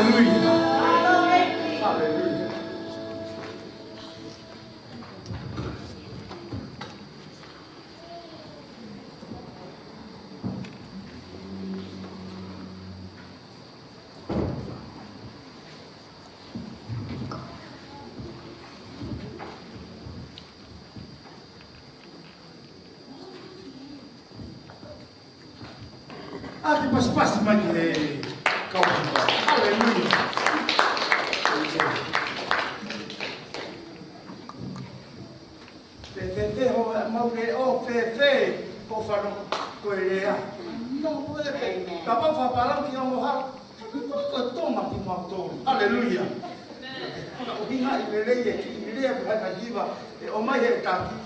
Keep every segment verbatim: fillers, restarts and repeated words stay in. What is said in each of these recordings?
Haleluia. Haleluia. ʻAi ke pasipasi mai ki he kau hiva. Haleluia. Fēfē, fēfē, ho, mau ke ʻo fēfē, ko fano, ko e lea. No, ko e fē. Amen. Kapau fapalau ki ʻomo hala. Ko e, ko e, ko e tō mai kimautolu. Haleluia. Ko e ʻuhinga ʻi he lelei e kiʻi lea, ko e hiva, ʻe ʻomai he taki.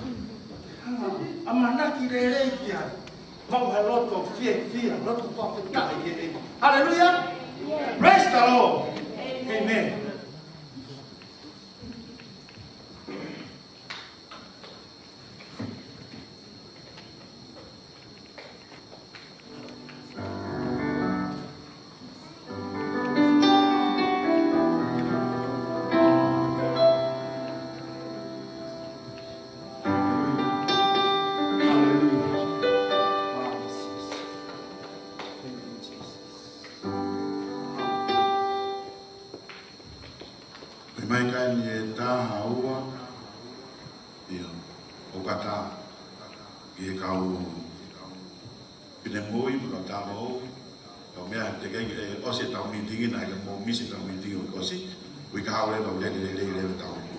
ʻAmanaki lelei ki ai. Mau ha loto fiefia, loto fakafetaʻi ki he ʻEiki. Haleluia. Praise the Lord. Amen. Pea mai kai ni e taha ua, ia, ʻo kata, ki he kau finemui, mo e kau tāupoʻou, kau meʻa te ke ke ʻosi e tau mītingi, naʻe ke mou misi e tau mītingi ʻo ʻosi, ui ka haʻu leva ʻo lele lelei leva e tau mītingi.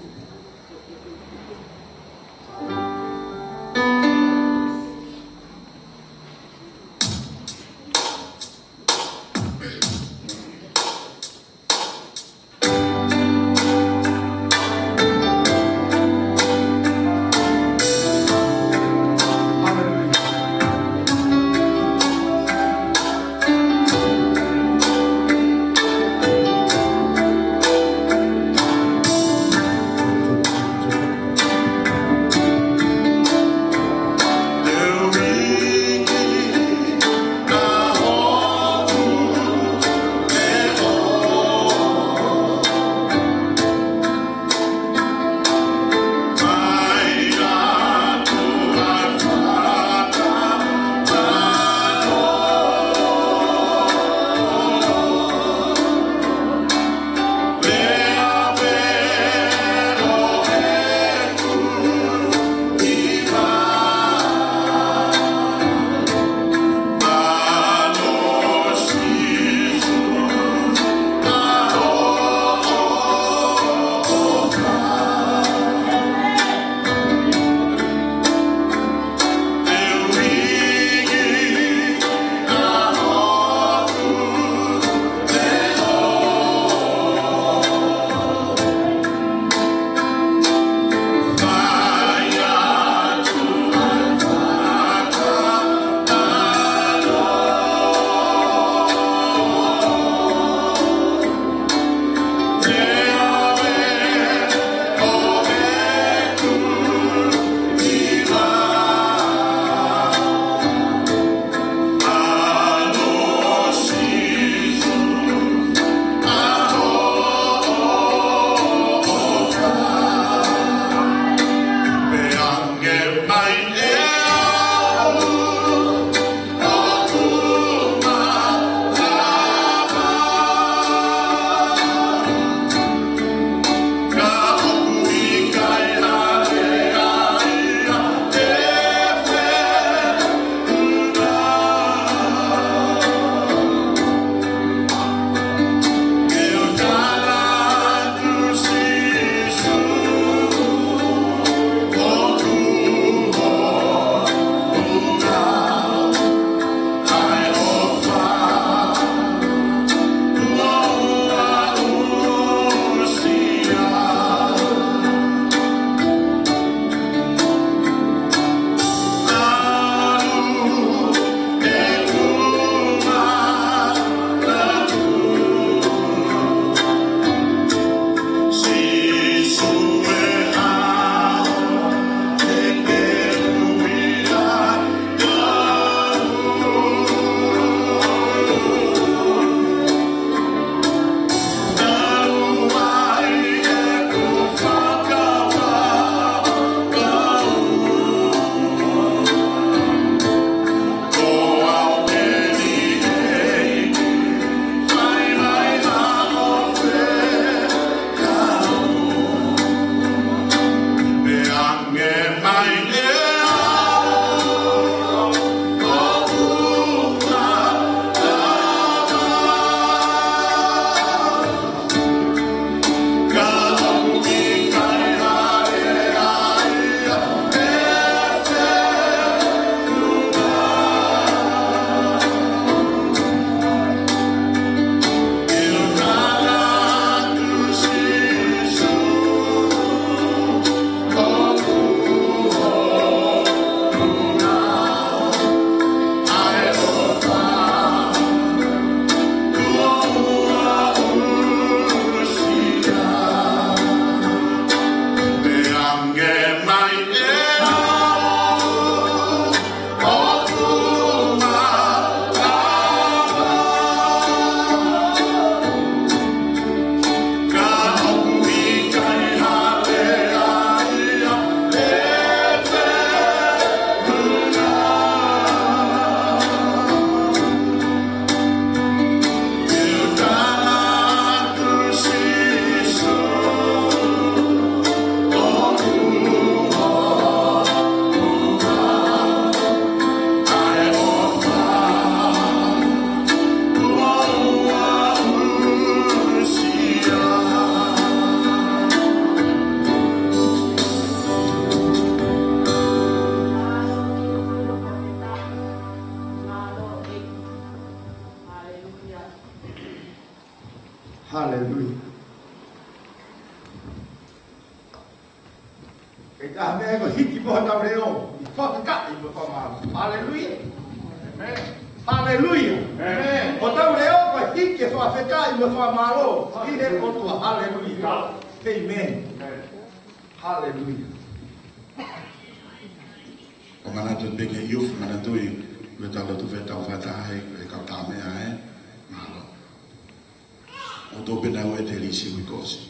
Haleluia. Ke tā me ko hiki mo hotau leʻo ʻi he fakafetaʻi mo e fakamālō. Haleluia. Haleluia. Hotau leʻo ko hiki e fakafetaʻi mo e fakamālō ki he ʻOtua. Haleluia. Amen. Haleluia. ʻO manatu pē ki he youth, manatuʻi, ʻoku tau lotu pē tau fakataha he, he kau tā meʻa ē. Mālō. ʻO tō pē naua e telisi uikosi.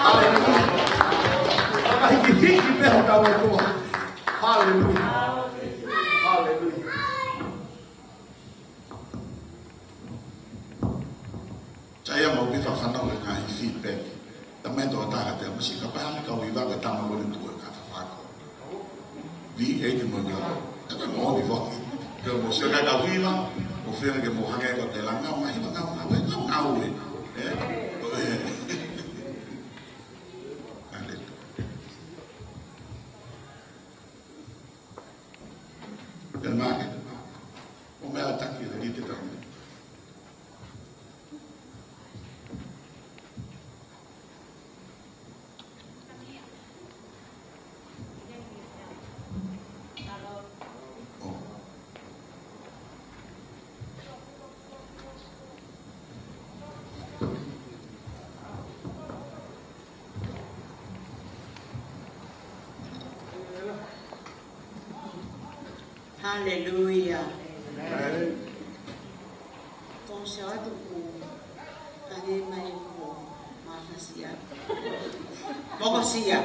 Haleluia. Fakahikihiki pē hotau ʻOtua. Haleluia. Haleluia. Sai, ʻa mau pē fafana ʻo e ngaahi feedback. Tamai tokotaha te amu si ka pehē ʻa e kau hiva ke tama lole tuʻa ka ta fako. Di e te mo ia. Ka mo ni fo. Ke mo se ka kau hiva, mo fea ke mo hake ko te la ngau mai, ngau, ngau, ngau, ngau, e. E. Ande. Te make. ʻO meʻa taki le ni te tau. Haleluia. Ko se atu ku kane mai ko mafasia. Mokosia.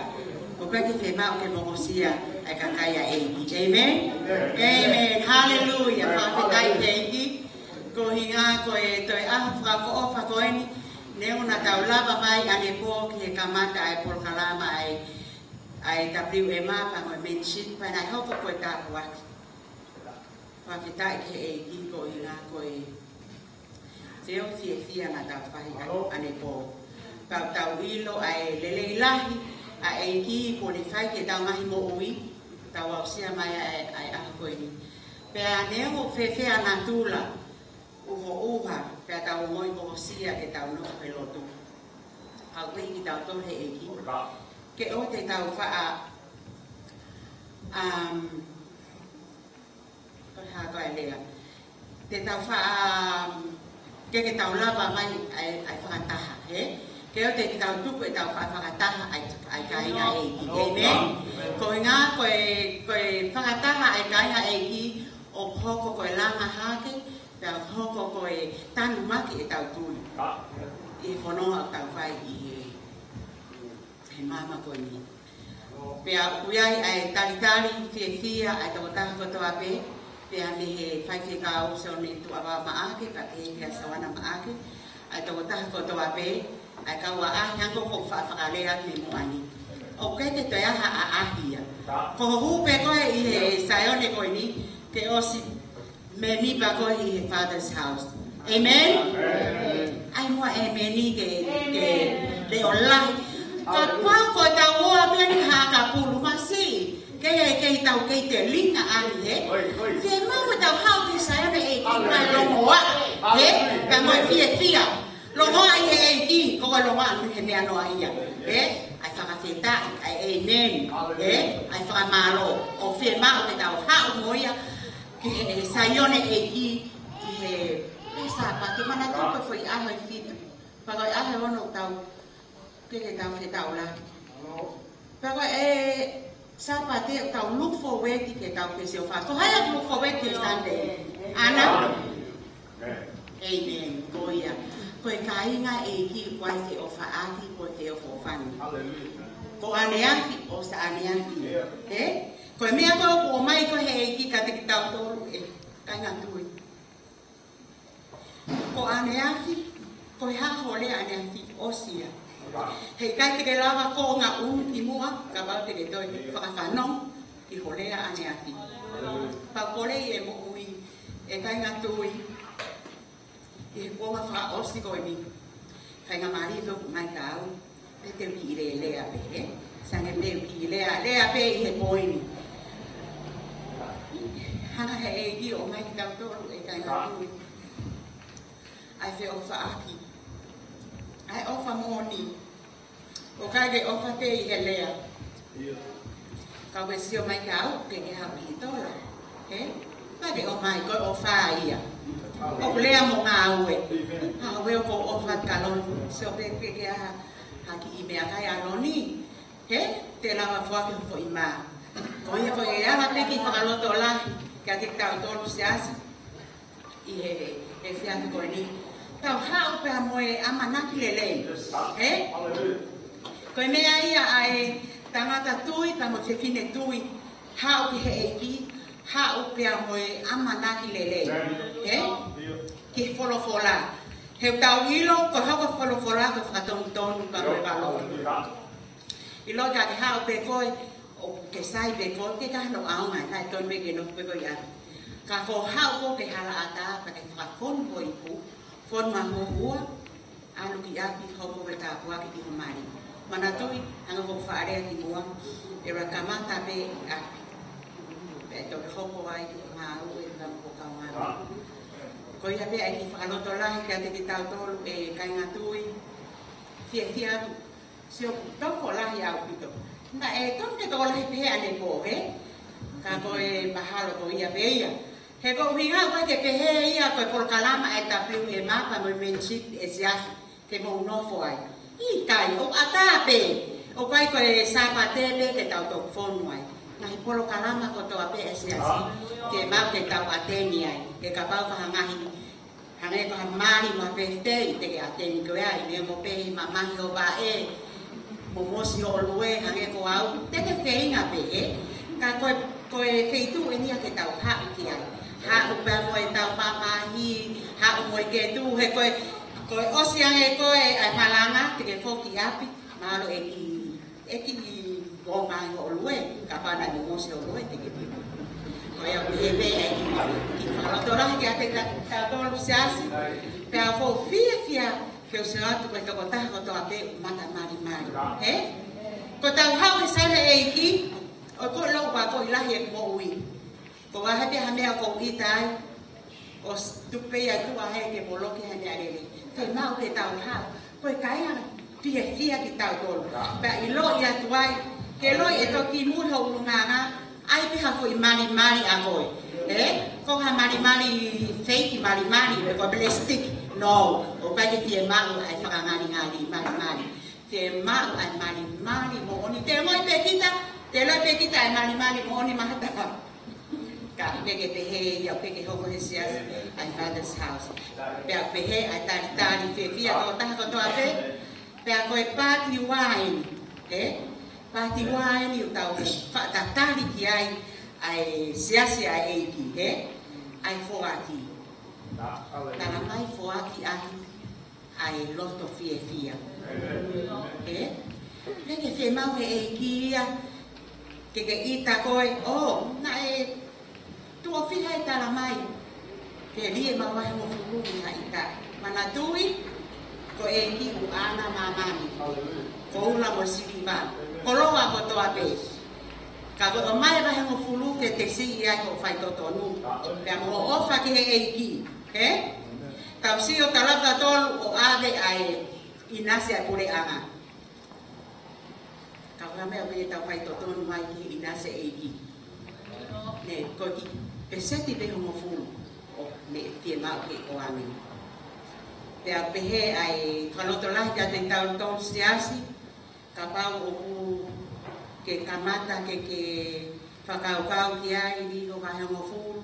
Ko peki te mau ke mokosia ai kakai ʻa ʻEiki. Amen. Amen. Haleluia. Fakafetaʻi ʻEiki. Ko hinga ko e toe ʻaho fakaʻofoʻofa ko eni. Neongo naʻa tau lava mai ʻanepō ki he kamata ʻa e polokalama ʻa e ʻa e W M A pea mo e menship pea naʻe hoko ko e tāpuaki. Fakafetaʻi ki he ʻEiki ko hinga ko e feo fiefia naʻa tau fai ʻanepō. Tau tau ʻilo ʻa e lelei lahi ʻa e ʻEiki kuo ne fai ki heʻetau ngaahi moʻui. Tau aʻusia mai ʻa e, ʻa e ʻaho ko eni. Pea neongo fēfē ʻa natula ʻuhoʻuha, pea tau ongoʻi mokosia ke tau nofo he lotu. Kau pē kitautolu he ʻEiki. Ke ʻoua te tau faʻa, um, ko e hā ko e lea. Te tau faʻa, um, ke ke tau lava mai ʻa e, ʻa e fakataha, he? Ke ʻoua te tau tuku ʻetau faʻa fakataha ʻa e, ʻa e kāinga ʻEiki. Amen. Ko hinga ko e, ko e fakataha ʻa e kāinga ʻEiki ʻoku hoko ko e langa hake, pea hoko ko e tanumaki ʻetau tui. ʻI he fononga ʻoku tau fai ʻi he, he māmani ko eni. Pea ʻoku ʻi ai ʻa e talitali fiefia ʻa e tokotaha kotoa pē, pea mei he faifekau Sione Tuʻavao Maʻake, pea pehē kia Sawana Maʻake, ʻa e tokotaha kotoa pē, ʻa e kau ʻaʻahi hangē ko ʻeku faʻa fakalea atu he muʻa ni. ʻOku ʻikai ke toe ʻi ai ha ʻaʻahi ia. Ko hoʻo hū pē koe ʻi he Saione ko eni, ke ʻosi mēmipa koe ʻi he Father's house. Amen? ʻAi muʻa ʻēmeni ke, ke leʻo lahi. Kapau ko ʻetau ʻoa pē ni ha kapulu masiʻi. Kei, kei tau kei telinga ʻani, he? Fiemaʻu ke tau haʻu ki Saione ʻEiki kae longoaʻa, he? Kae mo e fiefia. Longoaʻa ʻi he ʻEiki, ko e longoaʻa mei he meʻa noaʻia. He? ʻAi fakafetaʻi, ʻai amen. He? ʻAi fakamālō. ʻOku fiemaʻu ke tau haʻu mo ia ki he Saione ʻEiki ʻi he, he Sāpate, manatu ko e foʻi ʻaho ʻe fitu. Pea ko e ʻaho ʻe ono tau, ke ke tau fetaulaki. Pea ko e Sāpate tau look forward ke tau feʻofaʻaki. Ko hai ʻoku look forward ki he Sunday? ʻAna? Amen. Ko ia. Ko e kāinga ʻEiki, ko e feʻofaʻaki, ko e feʻofoʻofani. Ko ʻaneafi, ʻosi ʻaneafi. He? Ko e meʻa ko ē ʻoku ʻomai ko ē he ʻEiki kiate kitautolu ē, kāinga tui. Ko ʻaneafi, ko e hā hoʻo lea ʻaneafi, ʻosi ia. Heʻikai te ke lava konga ʻunu ki muʻa, kapau te ke toe fakafanongo ki hoʻo lea ʻaneafi. Pea ko e lea ʻi he moʻui, ʻe kāinga tui, ʻi he kuonga fakaʻosi ko eni. Faingamālie ʻoku ʻomai kia au. Pea te u kiʻi lea pē, he? Sai ange pē u kiʻi lea, lea pē ʻi he poini. Hanga he ʻEiki ʻo ʻomai kitautolu ʻe kāinga tui. ʻAi feʻofaʻaki. ʻAi ʻofa moʻoni. ʻOku ʻikai ke ʻofa pē ʻi he lea. Ka u sio mai kia au, ke ke haʻu ki tola. He? Pea ke ʻomai, ko e ʻofa ia. ʻOku lea mo ngāue. Ngāue ʻoku ʻofa kalon. Sio pē ke ke ha, ha kiʻi meʻakai ʻa Loni. He? Te lava foaki ho foʻi mā. Ko ia ko e ala pē ki fakalotolahi. Kiate kitautolu siasi. ʻI he, he efiafi ko eni. Tau haʻu pea mo e ʻamanaki lelei. He? Ko e meʻa ia ʻa e tangata tui, pea mo e fefine tui, haʻu ki he ʻEiki, haʻu pea mo e ʻamanaki lelei. Ē? Ki he folofola. He ʻoku tau ʻilo, ko e hoko folofola, ko e fakatonutonu, pea mo e valoki. ʻIlo ka ke haʻu pē koe, ʻoku ke sai pē koe, ke ka hano ʻaonga, naʻe tonu pē ke nofo pē koe ʻi ʻapi. Ka ko e haʻu koe ki he hala ʻatā, pea ke fakafonu ho ipu, fonu ʻa ho hua, ʻalu ki ʻapi, hoko ko e tāpuaki ki ho mali. Manatuʻi, hangē ko e fakalea kimuʻa, ʻe ʻuluaki kamata pē ʻi ʻapi. Pea toki hoko ai ki he ngāue, pea mo ho kaungāmeʻa. Ko ia pē ʻa e kiʻi fakalotolahi kiate kitautolu ʻe kāinga tui, fiefia atu. Sio, tokolahi ʻaupito. Naʻe tonu ke tokolahi pehē ʻanepō, ē? Ka ko e mahalo ko ia pē ia. He ko e ʻuhinga ʻoku ʻikai ke pehē ia ko e polokalama ʻa e W M A pea mo e membership ʻa e siasi ke mou nofo ai. ʻIkai, ʻoku ʻatā pē. ʻOku ʻikai ko e Sāpate pē ke tau toki fonu ai. Ngaahi polokalama kotoa pē ʻa e siasi ke mau ke tau ʻateni ai. He kapau ko ha ngaahi hangē ko ha mali mo ha birthday, te ke ʻateni koe ai, ne mo pē mamahi ho vaʻe, mo mosi ho ʻolunga, hangē ko au, te ke feinga pē, ē? Ka ko e, ko e feituʻu eni ia ke tau haʻu ki ai. Haʻu pea mo ʻetau mamahi, haʻu mo e kētū, he ko e, ko e ʻosi ange ko ē ʻa e malanga, te ke foki ʻapi, mahalo ʻe kiʻi ʻe kiʻi ʻomai ho ʻolunga, kapau naʻe momosi ho ʻolunga, te ke piki. Ko ia ʻoku ʻi ai pē ʻa e kiʻi, kiʻi fakalotolahi kiate kitautolu siasi, pea ʻoku ou fiefia ke u sio atu ko e tokotaha kotoa pē ʻoku mata malimali. Ē? Ko ʻetau haʻu he saina ʻEiki, ʻoku ou ʻilo ʻoku ou akoʻi lahi ʻeku moʻui. Ko e hā pē ha meʻa ʻoku ou ʻita ai, ʻosi tuku pē ia ʻe tuʻa he ke moloki ha meʻa lelei. Fiemaʻu ke tau haʻu. Ko e kāinga fiefia kitautolu. Pea ʻiloʻi atu ai, ke ʻiloʻi ʻe toki mui ho ʻulungaanga, ʻai pē ha foʻi malimali ʻa koe. Ē? Ko ha malimali fake malimali, pe ko e plastic. No, ʻoku ʻikai ke fiemaʻu ʻa e fakangalingali malimali. Fiemaʻu ʻa e malimali moʻoni. Te ngoi pē kita, te loi pē kita ʻa e malimali moʻoni mahalo. Ka ʻoku ʻikai ke pehē ia, ʻoku ʻikai ke hoko he siasi ʻa e Father's House. Pea ʻoku pehē ʻa e talitali fiefia ʻa e tokotaha kotoa pē. Pea ko e paati ua eni, ē? Paati ua eni ʻoku tau faʻa tatali ki ai ʻa e siasi ʻa e ʻEiki, ē? ʻA e foaki. Talamai foaki ʻaki ʻa e loto fiefia. Ē? Naʻe ʻikai ke fiemaʻu he ʻEiki ia ke ke ʻita koe, ʻō, naʻe tuʻo fiha ʻe talamai ke lī ʻema vahehongofulu ʻi ha ʻita. Manatuʻi, ko e ʻEiki ʻoku ʻAna māmani, koula mo siliva, koloa kotoa pē. Ka ko e ʻomai vahehongofulu ke te siʻi ai hoʻo faitotonu. Pea mo hoʻo ʻofa ki he ʻEiki. Ē? Tau sio talatolu ʻo ʻave ʻa e ʻinasi ʻa e puleʻanga. Ka ko e hā e meʻa ʻoku ʻikai ke tau faitotonu ai ki he ʻinasi ʻa e ʻEiki? Nē, ko e kiʻi peseti pē hongofulu ʻoku ne fiemaʻu ke ʻoange. Pea pehē ʻa e fakalotolahi kiate kitautolu siasi, kapau ʻoku ke kamata ke ke fakakaukau ki ai, lī ho vahehongofulu,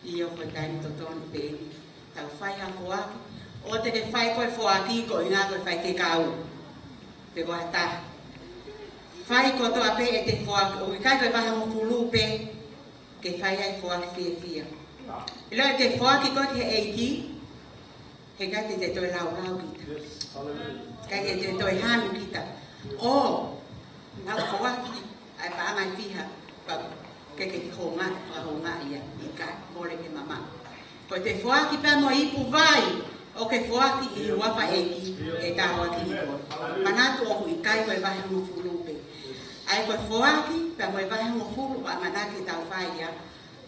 ʻio, ko e taimi totonu pē eni. Tau fai ha foaki. ʻOua te ke fai ko e foaki ko e ʻuhinga ko e fai fekau. Pe ko ha taha. Fai kotoa pē ʻete foaki. ʻOku ʻikai ko e vahehongofulu pē ke fai ai foaki fiefia. ʻIlo ʻete foaki ko ē ki he ʻEiki, he ʻikai te te toe laulau kita. ʻIkai te te toe hanu kita. ʻŌ, naʻa ku foaki ʻa e paʻanga ʻe fiha, pea ke ke houngaʻi, fakahoungaʻi ia, ʻikai, mole ke mamaʻo. Ko ʻete foaki pea mo e ipu vai, ʻoku ke foaki ʻi he huafa ʻo e ʻEiki, ʻe tauaki ʻi koe. Manatu ʻoku ʻikai ko e vahehongofulu pē. ʻA ia ko e foaki pea mo e vahehongofulu, ʻoku ʻamanaki ke tau fai ia,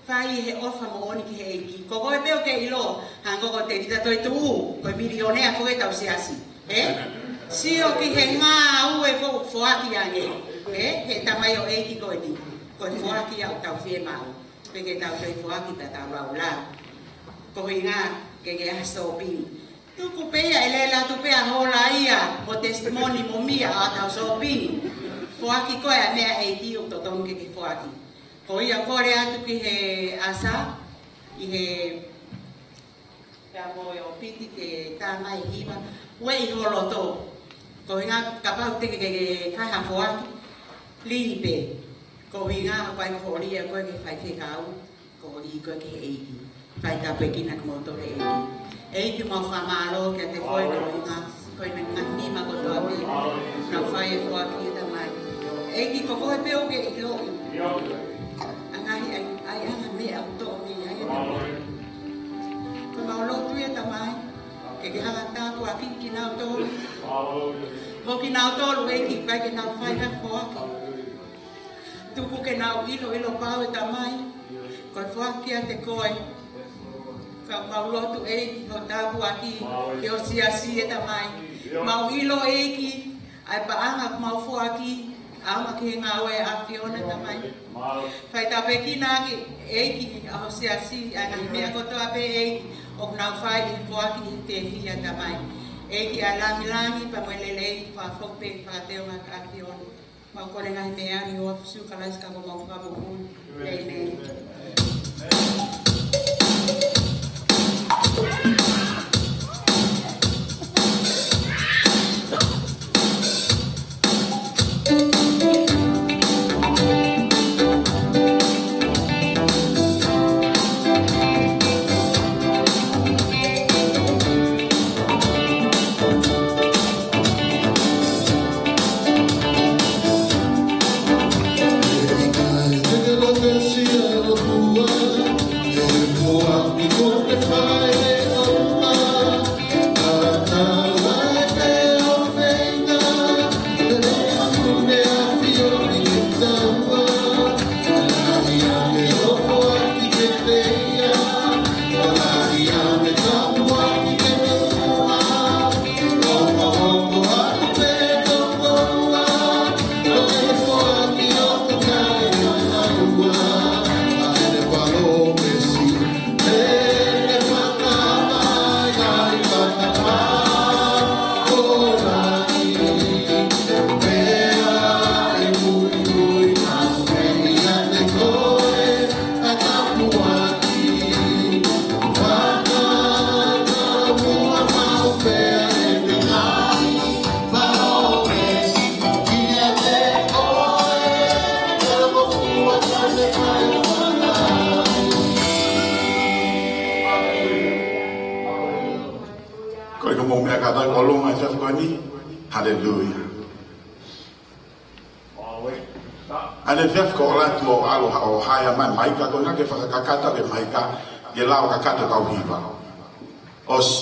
fai he ʻofa moʻoni ki he ʻEiki. Ko koe pē ʻoku ke ʻilo, hangē ko Tēvita Toetuʻu, ko e milionea foki ʻetau siasi. Ē? Sio ki he ngāue ko e foaki ange. Ē? He tamaioʻeiki ko eni. Ko e foaki ia ʻoku tau fiemaʻu. Pea ke tau toe foaki pea tau laulau. Ko e ʻuhinga ke ke ʻalu sōpingi. Tuku pē ia ʻe lele atu pē ʻa Hola ia, mo Testimony mo Mia ʻo ʻalu ʻo sōpingi. Foaki koe ʻa e meʻa ʻa e ʻEiki ʻoku totonu ke ke foaki. Ko ia kole atu ki he ʻasa, ʻi he, pea mo e ʻōpiti ke tā mai e hiva, ueʻi ho loto. Ko e ʻuhinga kapau te ke, ke, ke fai ha foaki, lī pē. Ko e ʻuhinga ʻoku ʻikai ko hoʻo lī ʻa koe ki he faifekau, ko hoʻo lī koe ki he ʻEiki. Fai tāpuekina kimoutolu ʻe he ʻEiki. ʻEiki, mau fakamālō kiate koe koeʻuhi ko e ngaahi nima kotoa pē naʻa nau fai e foaki, ʻe Tamai. ʻEiki, ko koe pē ʻoku ke ʻiloʻi ʻa e ngaahi ʻai, ʻai ʻa e ngaahi meʻa ʻoku toʻo mei ai, ʻe Tamai. Ko ʻemau lotu, ʻe Tamai, ke ke hanga ʻo tāpuakiʻi kinautolu. Mo kinautolu, ʻEiki, ʻikai ke nau fai ha foaki, tuku ke nau ʻiloʻilo pau, ʻe Tamai, ko e foaki kiate koe. Ka mau lotu, ʻEiki, hoʻo tāpuaki ki ho siasi, ʻe Tamai. Mau ʻilo, ʻEiki, ʻa e paʻanga ʻoku mau foaki, ʻa e ʻomai ki he ngāue ʻa e ʻAfiona, ʻe Tamai. Fai tāpuekina ange, ʻEiki, ʻa ho siasi, ʻa e ngaahi meʻa kotoa pē, ʻEiki, ʻoku nau fai ʻi he foaki ʻi he fiefia, ʻe Tamai. ʻEiki, ʻa e lāngilangi pea mo e lelei, fakafoki pē, fakateonga ki he ʻAfiona. Mau kole e ngaahi meʻa ni ʻi he huafa ʻo Sīsū Kalaisi ko homau Fakamoʻui. ʻĒmeni. Ko e ka mau meʻa kātoa ʻi ʻolunga he efiafi ko eni. Haleluia. ʻA e efiafi ko ʻolunga tuʻu ʻo ʻalu ʻo haea mai e maika, ko e ʻuhinga ke fakakakato e maika, ke lava ʻo kakato e kau hiva. ʻOsi.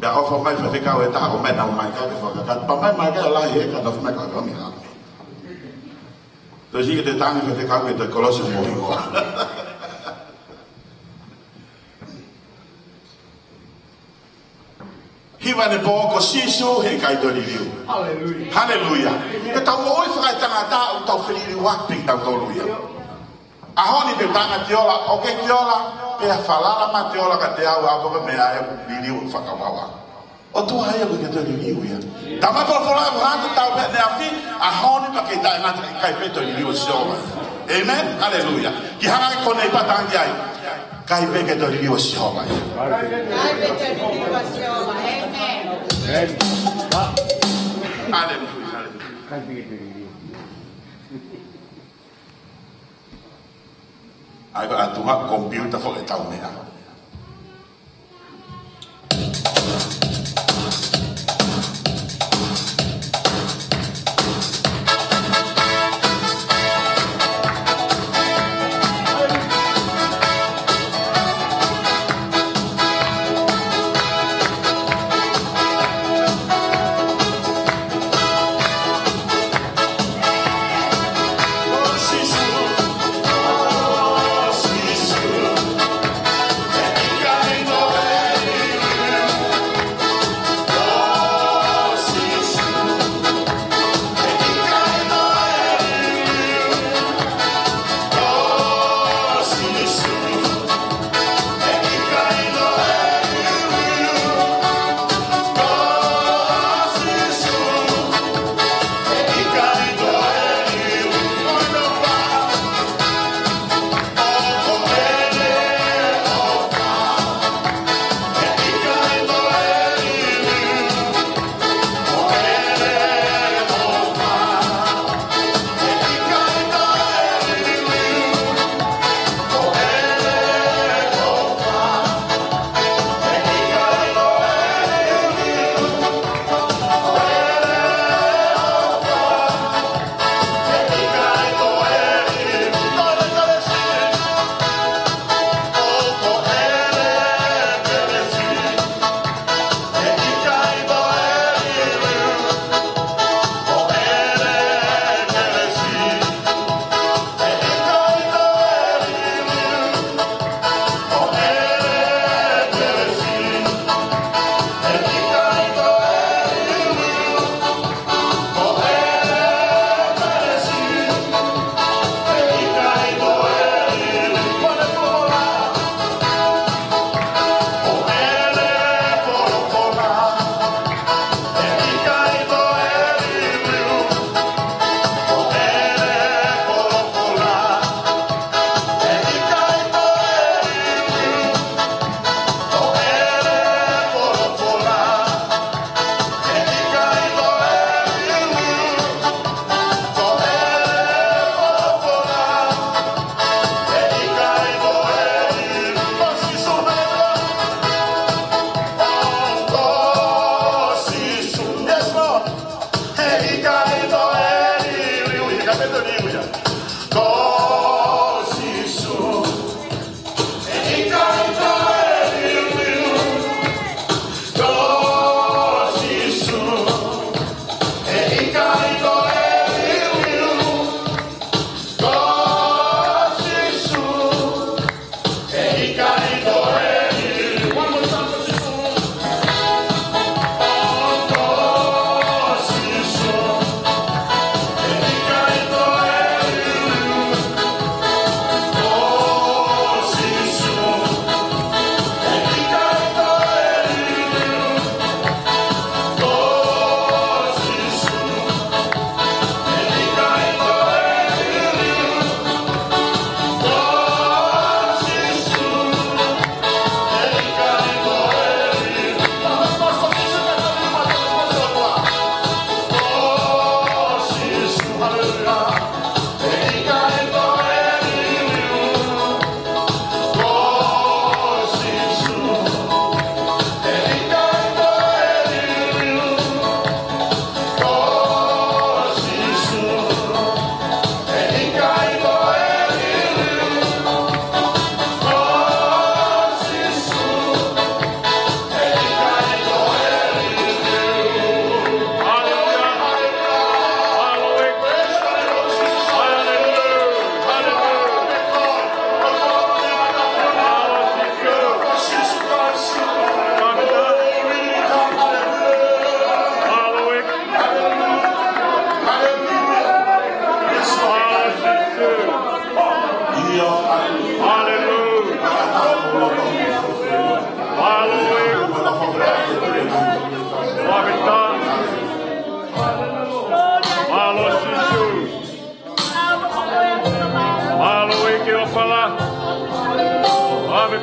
Pea ʻofa mai e faifekau ʻe taha ʻo ʻomai ʻenau maika ke fakakakato. Pea ʻomai e maika ʻe lahi he ka nofo mai ka ʻomi ha. Toe siʻi ke toe tangi e faifekau ke toe kolosi homou hingoa. Hiva ʻanepō, ko Sīsū heʻikai toe liliu. Haleluia. Haleluia. Ke tau moʻui fakaetangata ʻo tau feliliuaki pē kitautolu ia. ʻAho ni te u tangi ʻo ola, ʻoku ke ola, pea falala mai ʻo ola kiate au, ʻa ko e meʻa ʻe liliu fakavava. ʻOtua ia ʻoku ʻikai ke toe liliu ia. Tama folofola ʻoku hanga ʻo tau pē ʻaneafi, ʻaho ni pea ke taʻengata, ʻikai pē toe liliu ʻa Sihova. ʻĒmeni? Haleluia. Ke hanga ʻe koe ʻo pātangi ai. ʻIkai pē ke toe liliu ʻa Sihova. ʻIkai pē toe liliu ʻa Sihova. ʻĒmeni. Haleluia. ʻAi, ka ʻatu ha komipiuta foʻi ʻetau meʻa.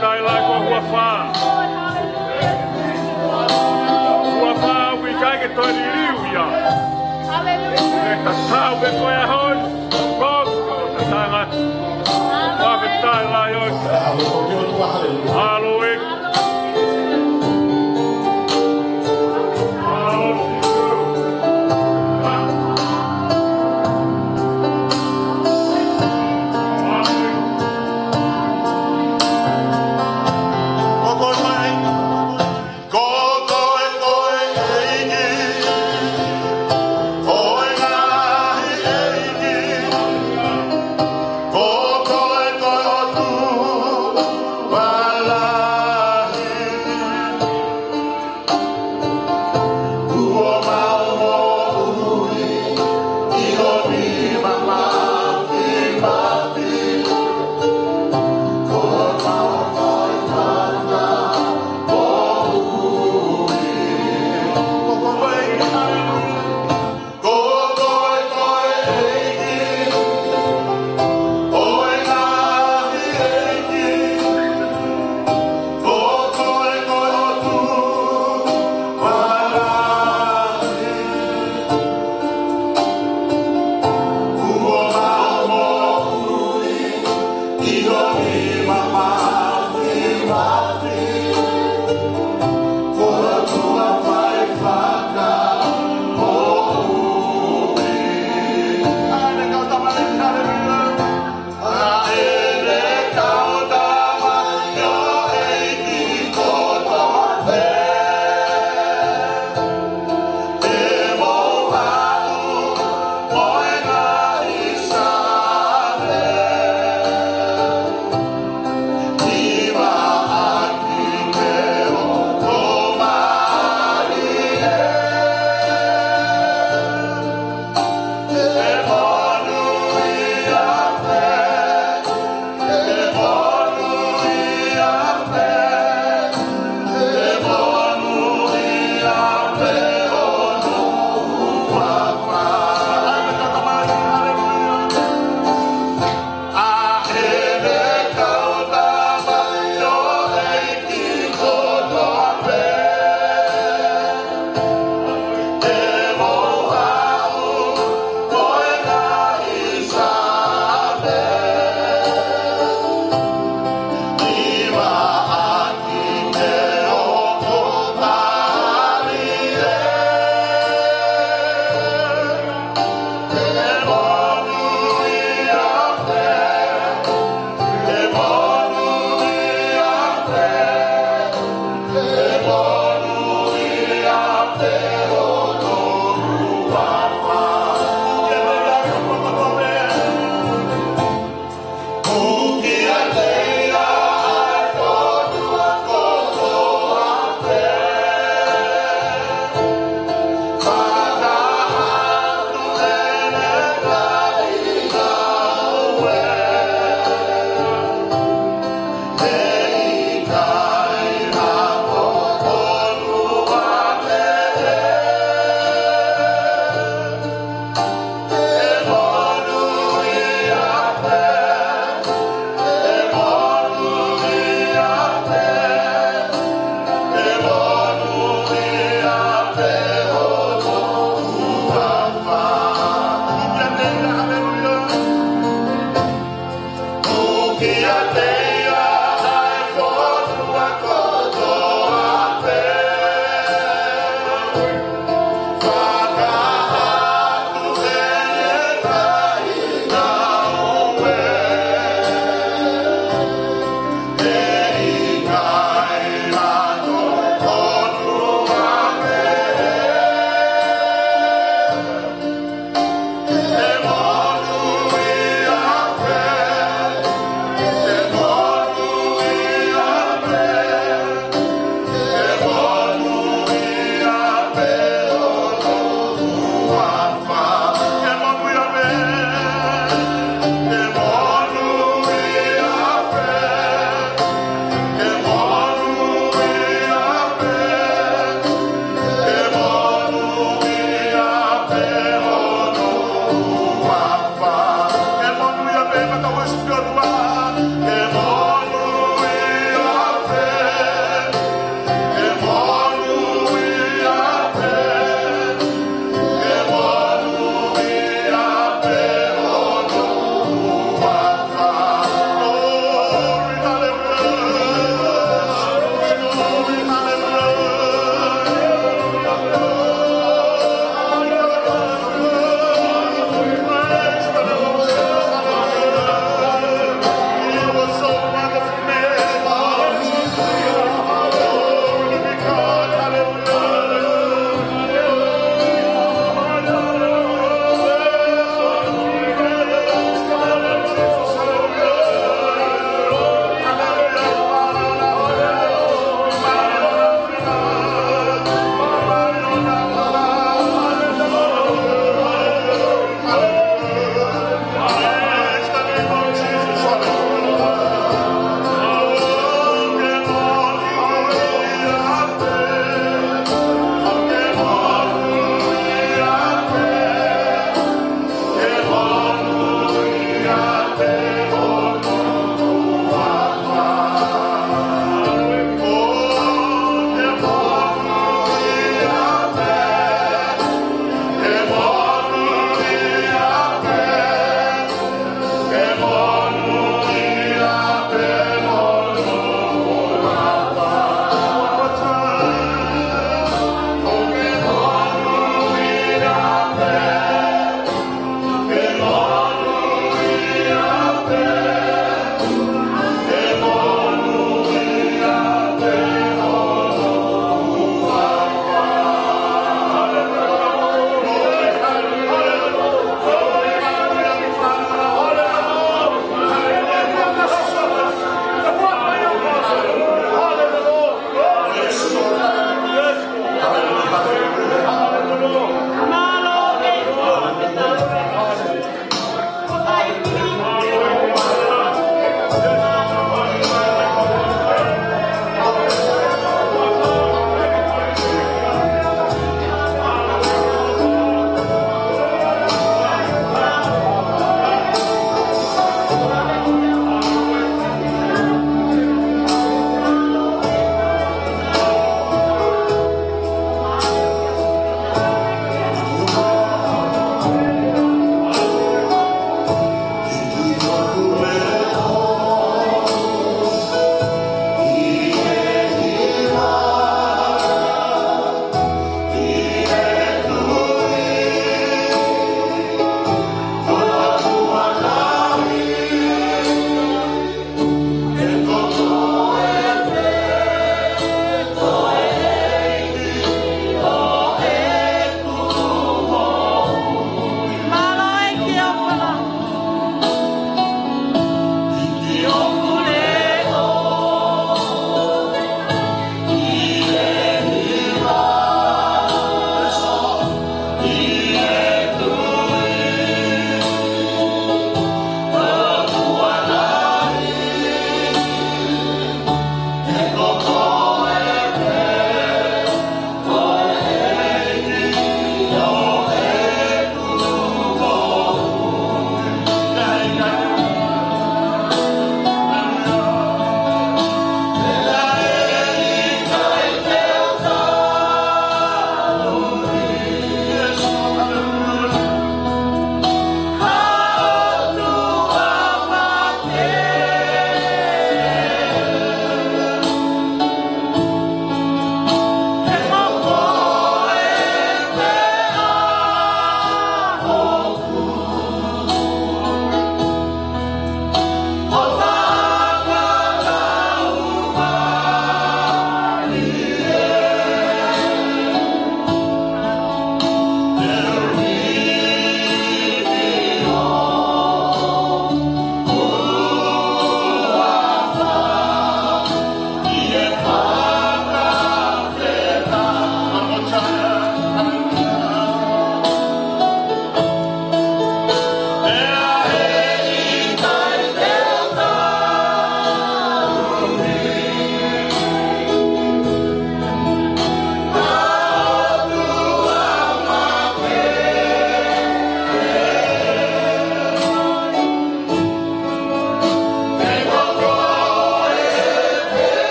Taila ko e huafa. Huafa ʻoku ʻikai ke toe liliu ia. Haleluia. ʻE tatau pē ko e ʻaho ni. Ko e tatanga. Huafa taila ʻo. Haleluia. Ko koe, ko koe ʻEiki, ʻo e ngaahi ʻeiki, ko koe, ko e ʻOtua lahi. Kuo mau moʻui ʻi ho nima māfimafi. Kuo mau faifakatau moʻui. Ko koe, ko koe, ko koe ʻEiki, ʻo e ngaahi ʻeiki, ko koe, ko e ʻOtua lahi. Kuo mau moʻui ʻi ho nima māfimafi. Ko e ʻOtua faifakatau moʻui. ʻA ʻene kau tamaioʻeiki, haleluia. ʻA ʻene kau tamaioʻeiki kotoa pē. Te mou haʻu mo e ngaahi Sāme. Hiva ʻaki pē ʻo mālie. Te monūʻia pē.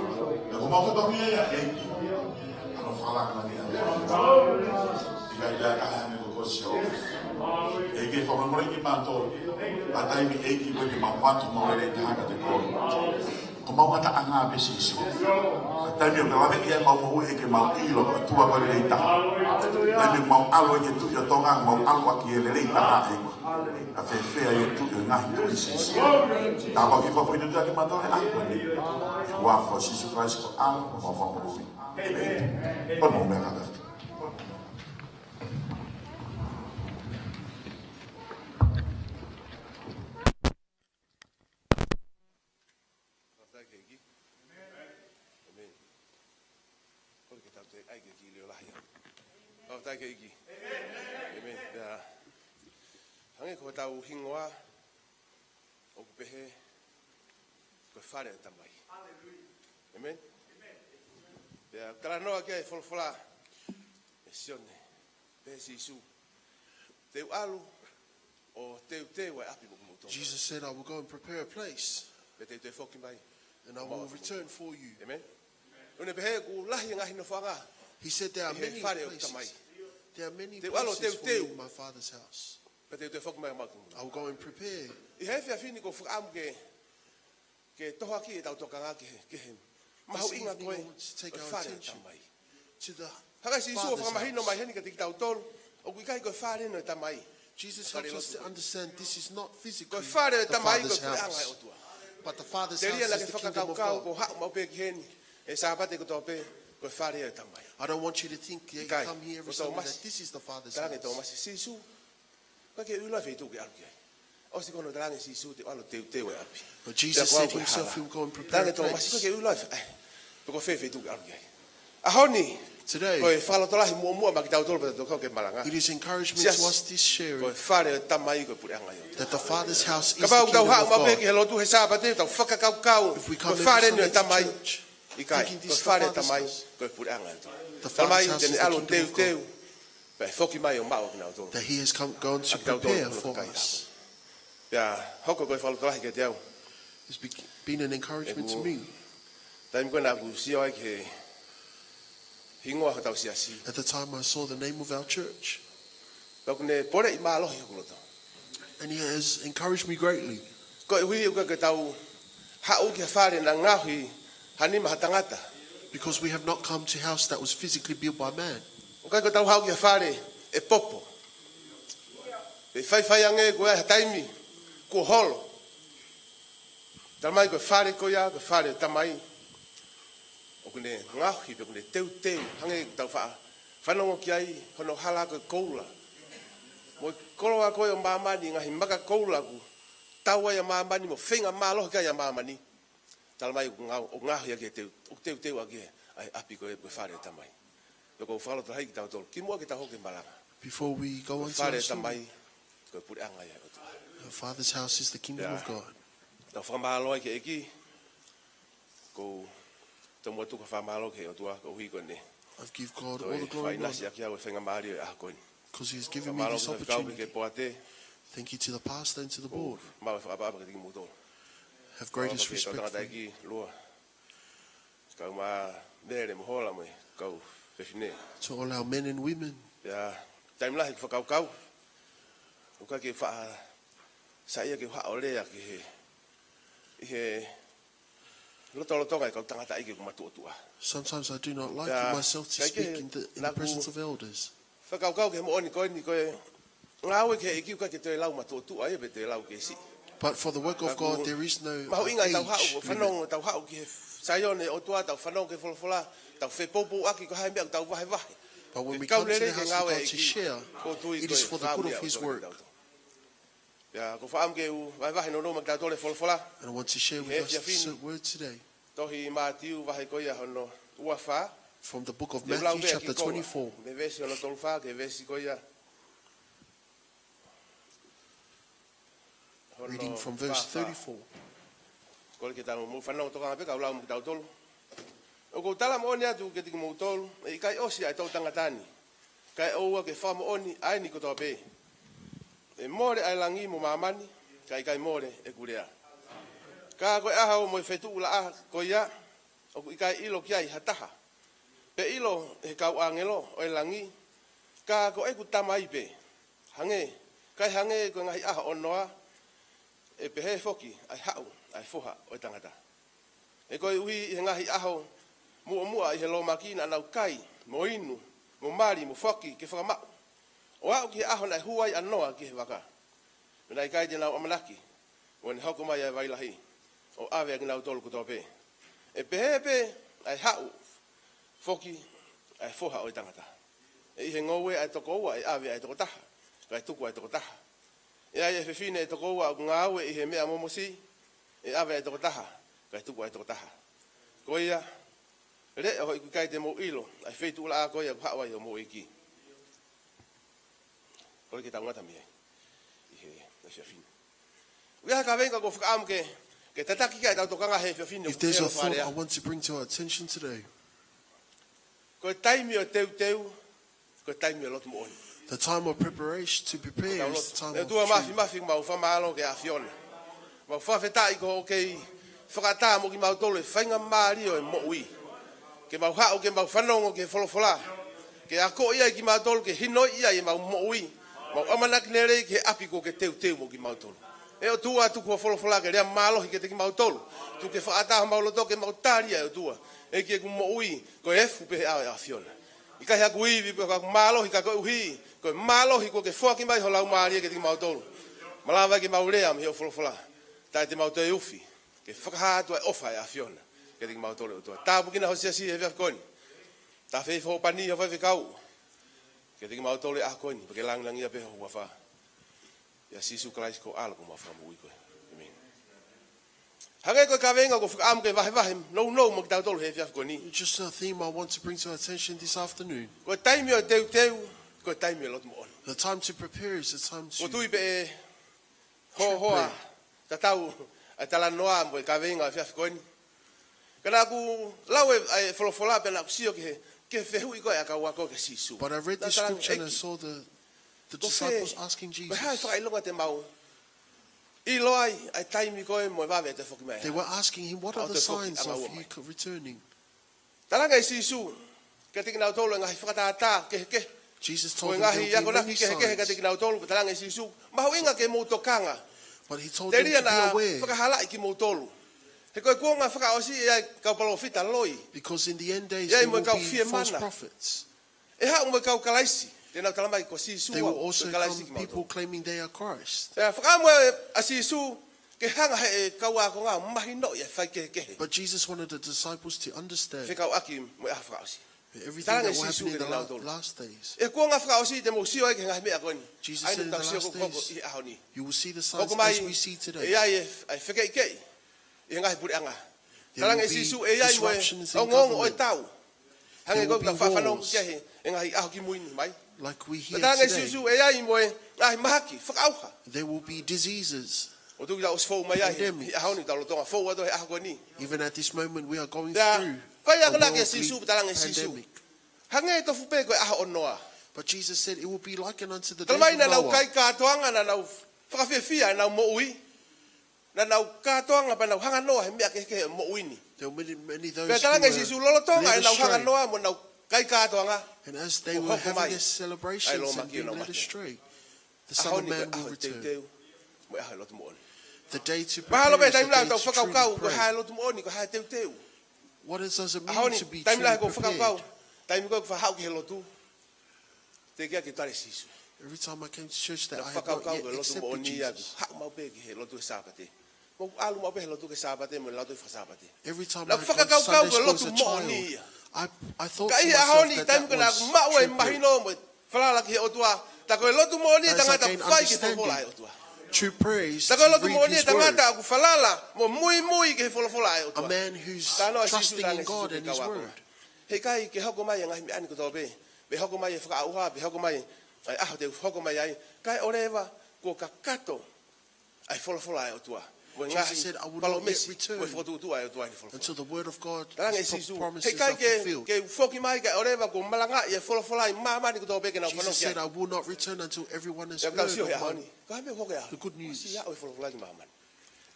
Pea ko ʻemau fatongia ia ʻEiki, ʻa hono fakalāngilangiʻi ʻa e ʻEiki. ʻIkai pē ʻa e kakai ʻa e meʻa ko ē ʻoku ʻosi ʻo. ʻEiki, fakamolemole kimautolu. ʻA e taimi ʻEiki ʻoku ʻikai ke mau ʻoatu homau lelei taha kiate koe. Ko homau ngataʻanga pē Sīsū. ʻA e taimi ʻoku ke laveʻi ai ʻemau moʻui ʻEiki, mau ʻilo ko e ʻOtua ko e lelei taha. Taimi ʻoku mau ʻalu ai ki he Tuʻi ʻo Tonga, mau ʻalu ʻaki e lelei taha ʻEiki. ʻA e fēfē ʻa e tuʻi ʻo e ngaahi tuʻi Sīsū. Tāpuakiʻi fakafoʻituitui kimautolu he ʻaho ni. Huafa ʻo Sīsū Kalaisi ko e ʻAlo mo e Fakamoʻui. ʻĒmeni. Ko e meʻa kātaki. Fakafetaʻi ki he ʻEiki. ʻĒmeni. Kole ke tau toe ʻai ke kiʻi leo lahi ā. Fakafetaʻi ki he ʻEiki. ʻĒmeni. Pea hangē ko hotau hingoa ʻoku pehē ko e fale ʻo e Tamai. ʻĒmeni. Pea talanoa ki ai e folofola ʻe Sione, pehē ʻe Sīsū, te u ʻalu ʻo teuteu ʻa e ʻapi mo kimoutolu. Jesus said, "I will go and prepare a place, Pea te u toe foki mai. and I will return for you." ʻĒmeni. ʻOku ne pehē ʻoku lahi e ngaahi nofoʻanga. He said, "There are many places. There are many places for you in my Father's house. Pea te u toe foki mai mo kimoutolu. I will go and prepare." ʻI he efiafi ni ʻoku ou fakaʻamu ke, ke tohoakiʻi ʻetau tokanga ki he, ki he mahuʻinga ko ē ʻo e fale ʻo e Tamai. Hangē ko Sīsū ʻoku fakamahino mai heni kiate kitautolu, ʻoku ʻikai ko e fale eni ʻo e Tamai. Jesus helps us to understand this is not physically the Father's house, but the Father's house is the kingdom of God. Telia naʻa ke fakakaukau ko hoʻo haʻu maʻu pē ki heni he Sāpate kotoa pē, ko e fale ʻo e Tamai. I don't want you to think that you come here every Sunday that this is the Father's house. Talaange ʻe Tōmasi, Sīsū, ʻoku ʻikai ke u ʻilo e feituʻu ke ʻalu ki ai. ʻOsi ko hono talaange ʻe Sīsū te u ʻalu ʻo teuteu e ʻapi. But Jesus said himself he will go and prepare a place. Talaange ʻe Tōmasi, ʻoku ʻikai ke u ʻilo e fe-, ʻe, pe ko fē feituʻu ke ʻalu ki ai. ʻAho ni, ko e fakalotolahi muʻomuʻa maʻa kitautolu pea tau kau ki he malanga. It is encouragement to us this sharing, ko e fale ʻo e Tamai ko e puleʻanga ʻo e ʻOtua. That the Father's house is the kingdom of God. Kapau ʻoku tau haʻu maʻu pē ki he lotu he Sāpate, tau fakakaukau ko e fale eni ʻo e Tamai. If we come every Sunday to church thinking this is the Father's house, ʻikai, ko e fale ʻo e Tamai ko e puleʻanga ʻo e ʻOtua. The Father's house is the kingdom of God. Tamai te ne ʻalu ʻo teuteu pea foki mai ʻo maʻu kinautolu. That he has come, gone to prepare for us. Pea hoko ko e fakalotolahi kiate au. It's be-, been an encouragement to me. Taimi ko ē naʻa ku sio ai ki he hingoa hotau siasi, at the time I saw the name of our church, pea ʻoku ne poleʻi mālohi hoku loto. And it has encouraged me greatly. Koeʻuhi ʻoku ʻikai ke tau haʻu ki ha fale naʻe ngaohi ha nima ha tangata. Because we have not come to house that was physically built by man. ʻOku ʻikai ke tau haʻu ki ha fale ʻe popo, pe faifai ange ko e ʻi ai ha taimi kuo holo. Talamai ko e fale ko ia, ko e fale ʻo e Tamai. ʻOku ne ngaohi pea ʻoku ne teuteu, hangē ko ʻetau faʻa fanongo ki ai, hono hala ko e koula mo e koloa ko ē ʻo māmani, ngaahi maka koula ʻoku tau ai ʻa māmani mo feinga mālohi ki ai ʻa māmani. Talamai ʻoku ngao-, ʻoku ngaohi ʻaki e teu-, ʻoku teuteu ʻaki ʻa e ʻapi ko ē, ko e fale ʻo e Tamai. Pea ʻoku ou fakalotolahi kitautolu kimuʻa ke tau hoko ki he malanga. Before we go on to our sermon, ko e fale ʻo e Tamai ko e puleʻanga ia ʻo e ʻOtua. Our Father's house is the kingdom of God. Pea tau fakamālō ai ki he ʻEiki. ʻOku ou tomuʻa tuku ha fakamālō ki he ʻOtua koeʻuhi ko ʻene toe faʻinasi ʻaki au e faingamālie ʻo e ʻaho ko eni. Fakamālō ki he faifekau, ki he poate. Thank you to the pastor and to the board. Mau fakaʻapaʻapa kiate kimoutolu. Have greatest respect for you. Kau tangataʻeiki, Lua. Kau mā Mele mo Hola mo e kau fefine. To all our men and women. Pea taimi lahi ʻeku fakakaukau, ʻoku ʻikai ke faʻa saiʻia ke u haʻu ʻo lea ki he, ʻi he lotolotonga ʻo e kau tangataʻeiki ʻoku matuʻotuʻa. Sometimes I do not like it myself to speak in the, in the presence of elders. Pea ʻoku ou fakakaukau ki he moʻoni ko eni, ko e ngāue ki he ʻEiki ʻoku ʻikai ke toe lau matuʻotuʻa ia pe toe lau kei siʻi. But for the work of God, there is no age limit. Mahuʻinga ʻetau haʻu ʻo fanongo, tau haʻu ki he Saione ʻo e ʻOtua, tau fanongo ki he folofola, tau fepoupouaki ko e hā e meʻa ʻoku tau vahevahe. But when we come to the house of God to share, it is for the good of his work. Pea ʻoku ou fakaʻamu ke u vahevahe nounou maʻa kitautolu e folofola. And I want to share with us the word today. Tohi Mātiu vahe ko ia hono ua fā. From the book of Matthew chapter twenty-four. Te u lau pē ʻa e kiʻi kolo. Mei he veesi hono tolu fā ki he veesi ko ia hono fā fā. Reading from verse thirty-four. Kole ke tau mou fanongo tokanga pē kau lau mo kitautolu. ʻOku ou tala moʻoni atu kiate kimoutolu, ʻe ʻikai ʻosi ʻa e toʻutangata ni kae ʻoua ke fakamoʻoni ʻa eni kotoa pē. ʻE mole ʻa e langi mo māmani, ka ʻe ʻikai mole ʻeku lea. Ka ko e ʻaho mo e feituʻu laʻā ko ia, ʻoku ʻikai ʻilo ki ai ha taha, pe ʻilo ʻe he kau ʻāngelo ʻo e langi, ka ko ʻeku Tamai pē. Hangē, kae hangē ko e ngaahi ʻaho ʻo Noa, ʻe pehē foki ʻa e haʻu ʻa e Foha ʻo e Tangata. He koeʻuhi ʻi he ngaahi ʻaho muʻomuʻa ʻi he lōmaki naʻa nau kai, mo inu, mo mali, mo foaki ke fakamaʻu, ʻo aʻu ki he ʻaho naʻe hū ai ʻa Noa ki he vaka, pea naʻe ʻikai te nau ʻamanaki, ʻo ne hoko mai ʻa e vai lahi ʻo ʻave ʻa kinautolu kotoa pē. ʻE pehē pē ʻa e haʻu foki ʻa e Foha ʻo e Tangata. ʻE ʻi he ngoue ʻa e toko ua ʻe ʻave ʻa e toko taha, kae tuku ʻa e toko taha. ʻE ʻi ai ʻa e fefine ʻe toko ua ʻoku ngāue ʻi he meʻa momoti, ʻe ʻave ʻa e toko taha, kae tuku ʻa e toko taha. Ko ia, leʻo, he ʻoku ʻikai te mou ʻilo ʻa e feituʻulaʻā ko ia ʻoku haʻu ai homou ʻEiki. Kole ke tau ngata mei ai ʻi he, ʻi he efiafi ni. ʻOku ʻi ai ha kaveinga ʻoku ou fakaʻamu ke, ke tataki ki ai ʻetau tokanga he efiafi ni, If there's a thought I want to bring to our attention today, ko e taimi ʻo e teuteu, ko e taimi ʻo e lotu moʻoni. The time of preparation to prepare is the time of true. ʻE ʻOtua Māfimafi, mau fakamālō ki he ʻAfiona. Mau fakafetaʻi ko hoʻo kei fakaʻatā mo kimautolu e faingamālie ʻo e moʻui, ke mau haʻu ke mau fanongo ki he folofola, ke akoʻi ai kimautolu, ke hinoʻi ai ʻemau moʻui, mau ʻamanaki lelei ki he ʻapi kuo ke teuteu mo kimautolu. ʻE ʻOtua, tuku ho folofola ke lea mālohi kiate kimautolu. Tuku ke fakaʻatā homau loto ke mau tali ʻa e ʻOtua. ʻEiki, ʻeku moʻui ko e efu pē he ʻao ʻo e ʻAfiona. ʻIkai haku ivi pe ko haku mālohi, ka koeʻuhi ko e mālohi kuo ke foaki mai ho Laumālie kiate kimautolu. Malava ke mau lea mei hoʻo folofola, taʻe te mau toe ufi, ke fakahā atu ʻa e ʻofa ʻa e ʻAfiona kiate kimautolu, ʻe ʻOtua. Tāpuekina ho siasi he efiafi ko eni. Tafe hifo ho pani, ho faifekau, kiate kimautolu he ʻaho ko eni, pea ke langilangiʻia pē ho huafa. ʻIa Sīsū Kalaisi ko ho ʻAlo ko homau Fakamoʻui koe. ʻĒmeni. Hangē ko e kaveinga ʻoku ou fakaʻamu ke vahevahe nounou mo kitautolu he efiafi ko eni. Just a theme I want to bring to our attention this afternoon. Ko e taimi ʻo e teuteu, ko e taimi ʻo e lotu moʻoni. The time to prepare is the time to prepare. ʻOku ou tui pē ʻe hohoa tatau ʻa e talanoa mo e kaveinga ʻo e efiafi ko eni. Ka naʻa ku lau e, e folofola pea naʻa ku sio ki he, ki he fehuʻi ko ē ʻa e kau ako kia Sīsū. But I read the scripture and I saw the, the disciples asking Jesus. Ko e hā e fakaʻilonga te mau ʻilo ai ʻa e taimi ko ē mo e vave ʻe toe foki mai ai? They were asking him, "What are the signs of you co-, returning?" Talaange ʻe Sīsū kiate kinautolu e ngaahi fakatātā kehekehe, Jesus told them there will be many signs. Ko e ngaahi akonaki kehekehe kiate kinautolu, talaange ʻe Sīsū, mahuʻinga ke mou tokanga. But he told them to be aware. Telia naʻa fakahalaʻi kimoutolu. He ko e kuonga fakaʻosi ʻe ʻi ai e kau palōfita loi. Because in the end days there will be false prophets. ʻE haʻu mo e kau Kalaisi, te nau tala mai ko Sīsū au ko e Kalaisi kimautolu. They will also come people claiming they are Christ. ʻE fakaʻamu ʻa Sīsū ke hanga he kau ākonga ʻo mahinoʻi ʻa e faikehekehe. But Jesus wanted the disciples to understand fekauʻaki mo e ʻaho fakaʻosi. Everything that will happen in the la-, last days. Talaange ʻe Sīsū kiate kinautolu, ʻi he kuonga fakaʻosi te mou sio ai ki he ngaahi meʻa ko eni. Jesus said in the last days, ʻa ia ʻoku tau sio ko ē ʻi he ʻaho ni. You will see the signs as we see today. Hoko mai, ʻe ʻi ai e, ʻa e fekeʻikeʻi ʻi he ngaahi puleʻanga. Talaange ʻe Sīsū ʻe ʻi ai mo e ongoongo ʻo e tau. There will be disruptions in government. There will be wars. Hangē ko ʻeku faʻa fanongo ki ai he, he ngaahi ʻaho kimui ni mai. Like we hear today. Talaange ʻe Sīsū ʻe ʻi ai mo e ngaahi mahaki fakaʻauha. There will be diseases. ʻOku tau ʻosi fou mai ai he, pandemics. He ʻaho ni, tau lolotonga fou atu he ʻaho ko eni. Even at this moment, we are going through a worldly pandemic. Pea, ko e akonaki ʻa Sīsū, talaange ʻe Sīsū, hangē tofu pē ko e ʻaho ʻo Noa. But Jesus said it will be likened unto the days of Noah. Tala mai naʻa nau kai kātoanga, naʻa nau fakafiefia ʻenau moʻui. Naʻa nau kātoanga pea nau hanga noa he meʻa kehekehe ʻo e moʻui ni. There were many, many those who were led astray. Pea talaange ʻe Sīsū, lolotonga ʻenau hanga noa mo ʻenau kai kātoanga, kuo hoko mai ʻa e Laumālie ʻo e ʻOtua. And as they were having their celebrations and being led astray, the Son of Man will return. ʻAho ni ko e ʻaho e teuteu mo e ʻaho e lotu moʻoni. The day to prepare is the day to truly pray. Mahalo pē taimi lahi ʻoku tau fakakaukau ko e hā e lotu moʻoni, ko e hā e teuteu. What is, does it mean to be truly prepared? ʻAho ni, taimi lahi ʻoku ou fakakaukau, taimi ko ē ʻoku ou faʻa haʻu ki he lotu, teʻeki ai ke u tali ʻa Sīsū. Every time I came to church that I had not yet accepted Jesus. Naʻa ku fakakaukau ko e lotu moʻoni ia, haʻu maʻu pē ki he lotu he Sāpate. Mo ʻeku ʻalu maʻu pē he lotu he Sāpate, mo e lautohi faka-Sāpate. Every time I had gone to Sunday school as a child, I, I thought to myself that that was church work. Naʻa ku fakakaukau ko e lotu moʻoni ia. Ka ʻi he ʻaho ni, taimi ko ē naʻa ku maʻu ai e mahino mo e falala ki he ʻOtua, tā ko e lotu moʻoni e tangata ʻoku fai ki he folofola ʻa e ʻOtua. As I gain understanding, true prayer is to read his word. Tā ko e lotu moʻoni e tangata ʻoku falala mo muimui ki he folofola ʻa e ʻOtua. A man who's trusting in God and his word. Talaange ʻe Sīsū kiate kinautolu, he ʻikai ke hoko mai e ngaahi meʻa ni kotoa pē, pe hoko mai e fakaʻauha, pe hoko mai ʻa e ʻaho te u hoko mai ai, kae ʻoua leva kuo kakato ʻa e folofola ʻa e ʻOtua, mo e ngaahi palōmesi, mo e fokotuʻutuʻu ʻa e ʻOtua ʻi he folofola. Jesus said, "I will not yet return until the word of God, his promises are fulfilled." Talaange ʻe Sīsū, he ʻikai ke, ke u foki mai kae ʻoua leva kuo malangaʻi e folofola ʻi māmani kotoa pē ke nau fanongo ki ai. Jesus said, "I will not return until everyone has heard of my, the good news." Pea tau sio he ʻaho ni, ko e hā e meʻa ʻoku hoko he ʻaho ni? Kuo ʻosi aʻu e folofola ki māmani.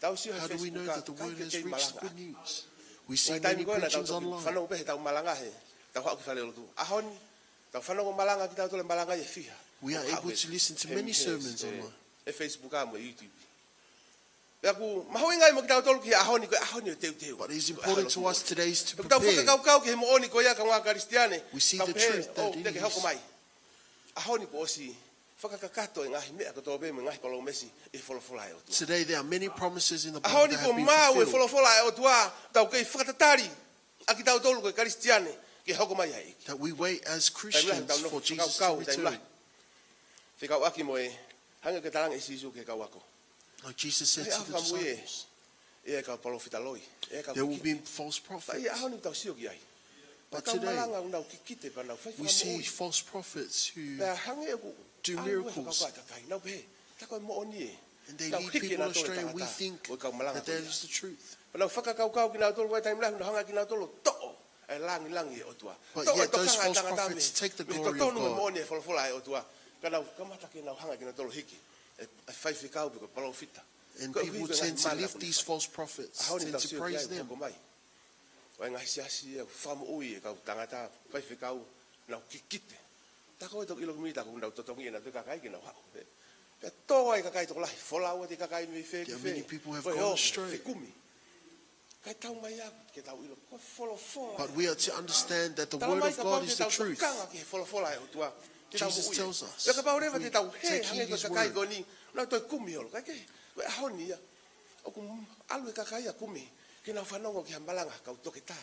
Tau sio he Facebook, ka ʻoku ʻikai ke malangaʻi. How do we know that the word has reached the good news? We see many preachings online. Fanongo pē he tau malanga he tau haʻu ki fale lotu. ʻAho ni, tau fanongo malanga kitautolu e malanga ʻe fiha. We are able to listen to many sermons online. ʻE Facebook mo e YouTube. Pea ʻoku mahuʻinga ai mo kitautolu ki he ʻaho ni, ko e ʻaho ni ʻo teuteu. But it is important to us today is to prepare. Tau fakakaukau ki he moʻoni ko ia, kāinga Kalisitiane. We see the truth that it is. ʻAho ni kuo ʻosi fakakakato e ngaahi meʻa kotoa pē mo e ngaahi palōmesi ʻi he folofola ʻa e ʻOtua. Today there are many promises in the Bible that have been fulfilled. ʻAho ni kuo maʻu e folofola ʻa e ʻOtua, tau kei fakatatali ʻa kitautolu ko e Kalisitiane ke hoko mai ʻa e ʻEiki. That we wait as Christians for Jesus to return. Fekauʻaki mo e hangē ko e talaange ʻe Sīsū ki he kau ako. Like Jesus said to the disciples, ʻe ʻi ai e kau palōfita loi, ʻe ʻi ai e kau kikite. There will be false prophets. Ka ʻi he ʻaho ni tau sio ki ai. But today, we see false prophets who do miracles. And they lead people astray, and we think that that is the truth. Pea nau fakakaukau kinautolu ʻi he taimi lahi, nau hanga kinautolu ʻo toʻo e langilangi ʻo e ʻOtua. But yet those false prophets take the glory of God. Toʻo e tokanga ʻa e tangata mei he totonu mo e moʻoni ʻo e folofola ʻa e ʻOtua. Ka nau kamata ke nau hanga kinautolu ʻo hiki e, e faifekau pe ko e palōfita. And people tend to lift these false prophets, tend to praise them. Ko e ngaahi siasi ʻoku fakamoʻui e kau tangata, faifekau, nau kikite. Ka ko e toki ʻilo mai, ka ko ʻenau totongi ʻenau kakai ke nau haʻu, ē. Pea tō ai e kakai tokolahi, folau atu e kakai mei fē ki fē. There are many people who have gone astray. Ko e ʻo fekumi. Kae tau mai ā ke tau ʻilo, ko e folofola. But we are to understand that the word of God is the truth. Tala mai kapau te tau tokanga ki he folofola ʻa e ʻOtua, te tau moʻui. Jesus tells us, if we take heed his word. Pea kapau leva te tau hē hangē ko e kakai ko eni, nau toe kumi holo. Kae kehe, ko e ʻaho ni ia, ʻoku ʻalu e kakai ia ʻo kumi ke nau fanongo ki ha malanga ʻa e kau toketā.